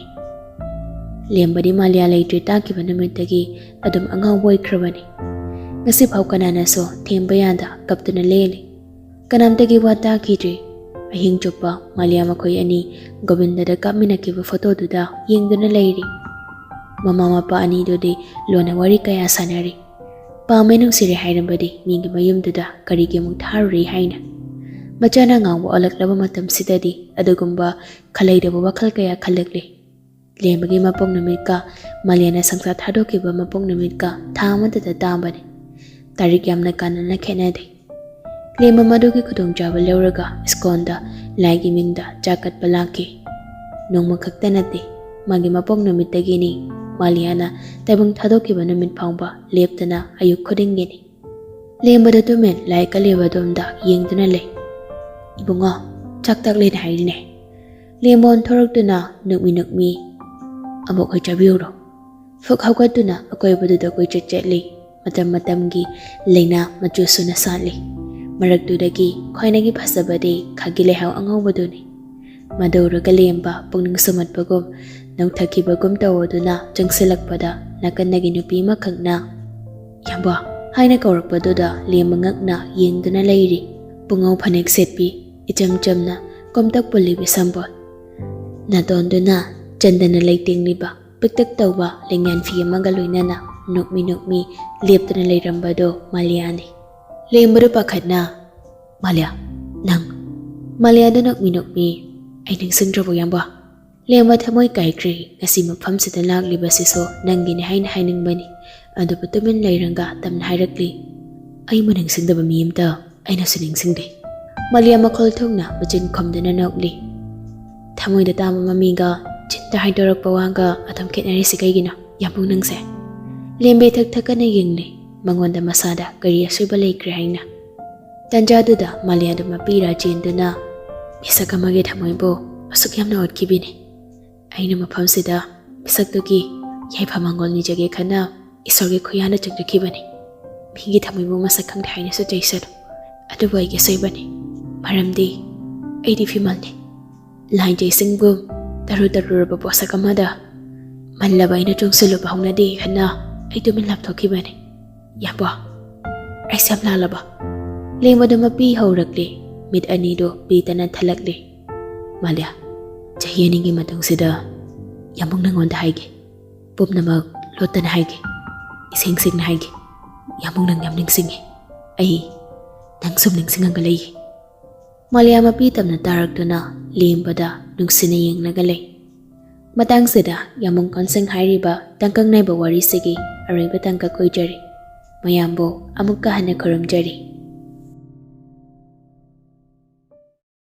ꯂꯦꯝꯕꯗꯤ ꯃꯥꯂꯤꯌꯥ ꯂꯩꯇ꯭ꯔꯦ ꯇꯥꯈꯤꯕ ꯅꯨꯃꯤꯠꯇꯒꯤ ꯑꯗꯨꯝ ꯑꯉꯥꯎꯕ ꯑꯣꯏꯈ꯭ꯔꯕꯅꯤ꯫ ꯉꯁꯤꯐꯥꯎ ꯀꯅꯥꯅꯁꯨ ꯊꯦꯝꯕ ꯌꯥꯗ ꯀꯞꯇꯨꯅ ꯂꯦꯜꯂꯤ꯫ ꯀꯅꯥꯝꯇꯒꯤ ꯋꯥ ꯇꯥꯈꯤꯗ꯭ꯔꯤ꯫ ꯑꯍꯤꯡ ꯆꯨꯞꯄ ꯃꯥꯂꯤꯌꯥ ꯃꯈꯣꯏ ꯑꯅꯤ ꯒꯣꯕꯤꯟꯗꯗ ꯀꯥꯞꯃꯤꯟꯅꯈꯤꯕ ꯐꯣꯇꯣꯗꯨꯗ ꯌꯦꯡꯗꯨꯅ ꯂꯩꯔꯤ꯫ ꯃꯃꯥ ꯃꯄꯥ ꯑꯅꯤꯗꯨꯗꯤ ꯂꯣꯟꯅ ꯋꯥꯔꯤ ꯀꯌꯥ ꯁꯥꯟꯅꯔꯤ꯫ ꯄꯥꯝꯃꯦ ꯅꯨꯡꯁꯤꯔꯦ ꯍꯥꯏꯔꯝꯕꯗꯤ ꯃꯤꯒꯤ ꯃꯌꯨꯝꯗꯨꯗ ꯀꯔꯤꯒꯤ ꯑꯃꯨꯛ ꯊꯥꯔꯨꯔꯤ ꯍꯥꯏꯅ꯫ ꯃꯆꯥꯅ ꯉꯥꯎꯕ ꯑꯣꯜꯂꯛꯂꯕ ꯃꯇꯝꯁꯤꯗꯗꯤ ꯑꯗꯨꯒꯨꯝꯕ ꯈꯜꯂꯩꯗꯕ ꯋꯥꯈꯜ ꯀꯌꯥ ꯈꯜꯂꯛꯂꯤ꯫ ꯂꯦꯝꯕꯒꯤ ꯃꯄꯣꯛ ꯅꯨꯃꯤꯠꯀ ꯃꯥꯂꯦꯝꯅ ꯁꯪꯁꯥꯔ ꯊꯥꯗꯣꯛꯈꯤꯕ ꯃꯄꯣꯛ ꯅꯨꯃꯤꯠꯀ ꯊꯥ ꯑꯃꯠꯇꯗ ꯇꯥꯝꯕꯅꯤ꯫ ꯇꯥꯔꯤꯛ ꯌꯥꯝꯅ ꯀꯥꯟꯅꯅ ꯈꯦꯠꯅꯗꯦ꯫ ꯂꯦꯝꯕ ꯃꯗꯨꯒꯤ ꯈꯨꯗꯣꯡꯆꯥꯕ ꯂꯧꯔꯒ ꯁ꯭ꯀꯣꯟꯗ ꯂꯥꯏꯒꯤ ꯃꯤꯡꯗ ꯆꯥꯛ ꯀꯠꯄ ꯂꯥꯛꯈꯤ꯫ ꯅꯣꯡꯃ ꯈꯛꯇ ꯅꯠꯇꯦ, ꯃꯥꯒꯤ ꯃꯄꯣꯛ ꯅꯨꯃꯤꯠꯇꯒꯤꯅꯤ꯫ ꯃꯥꯂꯤꯌꯥꯅ ꯇꯥꯏꯕꯪ ꯊꯥꯗꯣꯛꯈꯤꯕ ꯅꯨꯃꯤꯠ ꯐꯥꯎꯕ ꯂꯦꯞꯇꯅ ꯑꯌꯨꯛ ꯈꯨꯗꯤꯡꯒꯤꯅꯤ꯫ ꯂꯦꯝꯕꯗ ꯇꯨꯃꯤꯟ ꯂꯥꯏ ꯀꯠꯂꯤꯕ ꯑꯗꯣꯝꯗ ꯌꯦꯡꯗꯨꯅ ꯂꯩ꯫ "ꯏꯕꯨꯡꯉꯣ, ꯆꯥꯛ ꯇꯥꯛꯂꯦꯅ ꯍꯥꯏꯔꯤꯅꯦ꯫" ꯂꯦꯝꯕ ꯑꯣꯟꯊꯣꯔꯛꯇꯨꯅ ꯅꯨꯛꯃꯤ ꯅꯨꯛꯃꯤ, "ꯑꯃꯨꯛ ꯍꯣꯏ ꯆꯥꯕꯤꯌꯨꯔꯣ?" ꯐꯨꯛ ꯍꯧꯒꯠꯇꯨꯅ ꯑꯀꯣꯏꯕꯗꯨꯗ ꯀꯣꯏꯆꯠ ꯆꯠꯂꯤ꯫ ꯃꯇꯝ ꯃꯇꯝꯒꯤ ꯂꯩꯅꯥ ꯃꯆꯨ ꯁꯨꯅ ꯁꯥꯠꯂꯤ꯫ ꯃꯔꯛꯇꯨꯗꯒꯤ ꯈ꯭ꯋꯥꯏꯗꯒꯤ ꯐꯖꯕꯗꯤ ꯈꯥꯒꯤ ꯂꯩꯍꯥꯎ ꯑꯉꯧꯕꯗꯨꯅꯤ꯫ ꯃꯗꯨ ꯎꯔꯒ ꯂꯦꯝꯕ ꯄꯨꯛꯅꯤꯡ ꯁꯨꯝꯍꯠꯄꯒꯨꯝ ꯅꯧꯊꯈꯤꯕꯒꯨꯝ ꯇꯧꯗꯨꯅ ꯆꯪꯁꯤꯜꯂꯛꯄꯗ ꯅꯥꯀꯟꯗꯒꯤ ꯅꯨꯄꯤ ꯑꯃꯈꯛꯅ "ꯌꯥꯝꯕ" ꯍꯥꯏꯅ ꯀꯧꯔꯛꯄꯗꯨꯗ ꯂꯦꯝꯕ ꯉꯛꯅ ꯌꯦꯡꯗꯨꯅ ꯂꯩꯔꯤ꯫ ꯄꯨꯡꯉꯧ ꯐꯅꯦꯛ ꯁꯦꯠꯄꯤ, ꯏꯆꯝ ꯆꯝꯅ ꯀꯣꯝꯇꯛ ꯄꯨꯜꯂꯤꯕꯤ ꯁꯝꯕꯣꯜ, ꯅꯥꯇꯣꯟꯗꯨꯅ ꯆꯟꯗꯅ ꯂꯩꯇꯦꯡꯂꯤꯕ ꯄꯤꯛꯇꯛ ꯇꯧꯕ ꯂꯦꯡꯌꯥꯟ ꯐꯤ ꯑꯃꯒ ꯂꯣꯏꯅꯅ ꯅꯣꯛꯃꯤ ꯅꯣꯛꯃꯤ ꯂꯦꯞꯇꯨꯅ ꯂꯩꯔꯝꯕꯗꯣ ꯃꯥꯂꯤꯌꯥꯅꯤ꯫ ꯂꯦꯝꯕꯗꯨ ꯄꯥꯈꯠꯅ, "ꯃꯥꯂꯤꯌꯥ, ꯅꯪ?" ꯃꯥꯂꯤꯌꯥꯗꯨ ꯅꯣꯛꯃꯤ ꯅꯣꯛꯃꯤ, "ꯑꯩ ꯅꯤꯡꯁꯤꯡꯗ꯭ꯔꯕꯣ ꯌꯥꯝꯕ? ꯂꯦꯝꯕ ꯊꯃꯣꯏ ꯀꯥꯏꯈ꯭ꯔꯦ, ꯉꯁꯤ ꯃꯐꯝꯁꯤꯗ ꯂꯥꯛꯂꯤꯕꯁꯤꯁꯨ ꯅꯪꯒꯤꯅꯤ ꯍꯥꯏꯅ ꯍꯥꯏꯅꯤꯡꯕꯅꯤ, ꯑꯗꯨꯕꯨ ꯇꯨꯃꯤꯟ ꯂꯩꯔꯒ ꯇꯞꯅ ꯍꯥꯏꯔꯛꯂꯤ, ꯑꯩꯕꯨ ꯅꯤꯡꯁꯤꯡꯗꯕ ꯃꯤ ꯑꯃꯇ ꯑꯩꯅꯁꯨ ꯅꯤꯡꯁꯤꯡꯗꯦ꯫" ꯃꯥꯂꯤꯌꯥ ꯃꯈꯣꯜ ꯊꯣꯛꯅ ꯃꯆꯤꯟ ꯈꯨꯝꯗꯨꯅ ꯅꯣꯛꯂꯤ꯫ ꯊꯃꯣꯏꯗ ꯇꯥꯕ ꯃꯃꯤꯒ ꯆꯤꯟꯗ ꯍꯥꯏꯗꯣꯔꯛꯄ ꯋꯥꯒ ꯑꯗꯨꯝ ꯈꯦꯠꯅꯔꯤꯁꯤ ꯀꯩꯒꯤꯅꯣ, ꯌꯥꯝꯕꯨꯡ ꯅꯪꯁꯦ? ꯂꯦꯝꯕꯤ ꯊꯛ ꯊꯛꯀꯅ ꯌꯦꯡꯂꯤ, ꯃꯉꯣꯟꯗ ꯃꯁꯥꯗ ꯀꯔꯤ ꯑꯁꯣꯏꯕ ꯂꯩꯈ꯭ꯔꯦ ꯍꯥꯏꯅ꯫ ꯇꯟꯖꯥꯗꯨꯗ ꯃꯥꯂꯤꯌꯥꯗꯨ ꯃꯄꯤꯔꯥ ꯆꯦꯟꯗꯨꯅ, "ꯃꯤꯁꯛ ꯑꯃꯒꯤ ꯊꯃꯣꯏꯕꯨ ꯑꯁꯨꯛ ꯌꯥꯝꯅ ꯑꯣꯠꯈꯤꯕꯤꯅꯤ꯫ ꯑꯩꯅ ꯃꯐꯝꯁꯤꯗ ꯃꯤꯁꯛꯇꯨꯒꯤ ꯌꯥꯏꯐ ꯃꯪꯒꯣꯜ ꯅꯤꯖꯒꯦ ꯈꯟꯅ ꯏꯁꯣꯔꯒꯤ ꯈꯨꯌꯥꯅ ꯆꯪꯖꯈꯤꯕꯅꯤ꯫ ꯃꯤꯒꯤ ꯊꯃꯣꯏꯕꯨ ꯃꯁꯛ ꯈꯪꯗꯦ ꯍꯥꯏꯅꯁꯨ ꯆꯩꯁꯅꯨ, ꯑꯗꯨꯕꯨ ꯑꯩꯒꯤ ꯑꯁꯣꯏꯕꯅꯤ꯫ ꯃꯔꯝꯗꯤ ꯑꯩꯗꯤ ꯐꯤꯃꯜꯅꯤ꯫ ꯂꯥꯏꯟ ꯆꯩꯁꯤꯡꯕꯨ ꯇꯔꯨ ꯇꯔꯨꯔꯕ ꯄꯣꯠꯁꯛ ꯑꯃꯗ ꯃꯜꯂꯕ ꯑꯩꯅ ꯆꯣꯡꯁꯤꯜꯂꯨꯕ ꯍꯧꯅꯗꯦ ꯈꯟꯅ ꯑꯩ ꯇꯨꯃꯤꯟ ꯂꯥꯞꯊꯣꯛꯈꯤꯕꯅꯤ꯫ ꯌꯥꯕꯣ, ꯑꯩꯁꯦ ꯌꯥꯝ ꯂꯥꯜꯂꯕ?" ꯂꯦꯝꯕꯗꯨ ꯃꯄꯤ ꯍꯧꯔꯛꯂꯦ, ꯃꯤꯠ ꯑꯅꯤꯗꯨ ꯄꯤꯇꯅ ꯊꯜꯂꯛꯂꯦ꯫ "ꯃꯥꯂꯤꯌꯥ, ꯆꯍꯤ ꯑꯅꯤꯒꯤ ꯃꯇꯨꯡꯁꯤꯗ ꯌꯥꯝꯕꯨꯡ ꯅꯪꯉꯣꯟꯗ ꯍꯥꯏꯒꯦ, ꯄꯨꯝꯅꯃꯛ ꯂꯣꯠꯇꯅ ꯍꯥꯏꯒꯦ, ꯏꯁꯦꯡ ꯁꯦꯡꯅ ꯍꯥꯏꯒꯦ꯫ ꯌꯥꯝꯕꯨꯡ ꯅꯪ ꯌꯥꯝ ꯅꯤꯡꯁꯤꯡꯉꯤ, ꯑꯩ ꯅꯪ ꯁꯨꯝ ꯅꯤꯡꯁꯤꯡꯉꯒ ꯂꯩꯌꯦ꯫" ꯃꯥꯂꯤꯌꯥ ꯃꯄꯤ ꯇꯝꯅ ꯇꯥꯔꯛꯇꯨꯅ ꯂꯦꯝꯕꯗ ꯅꯨꯡꯁꯤꯅ ꯌꯦꯡꯂꯒ ꯂꯩ꯫ ꯃꯇꯥꯡꯁꯤꯗ ꯌꯥꯝꯕꯨꯡ ꯀꯣꯟꯁꯦꯡ ꯍꯥꯏꯔꯤꯕ ꯇꯥꯡꯀꯛ ꯅꯥꯏꯕ ꯋꯥꯔꯤꯁꯤꯒꯤ ꯑꯔꯣꯏꯕ ꯇꯥꯡꯀꯛ ꯑꯣꯏꯖꯔꯤ꯫ ꯃꯌꯥꯝꯕꯨ ꯑꯃꯨꯛꯀ ꯍꯟꯅ ꯈꯨꯔꯨꯝꯖꯔꯤ꯫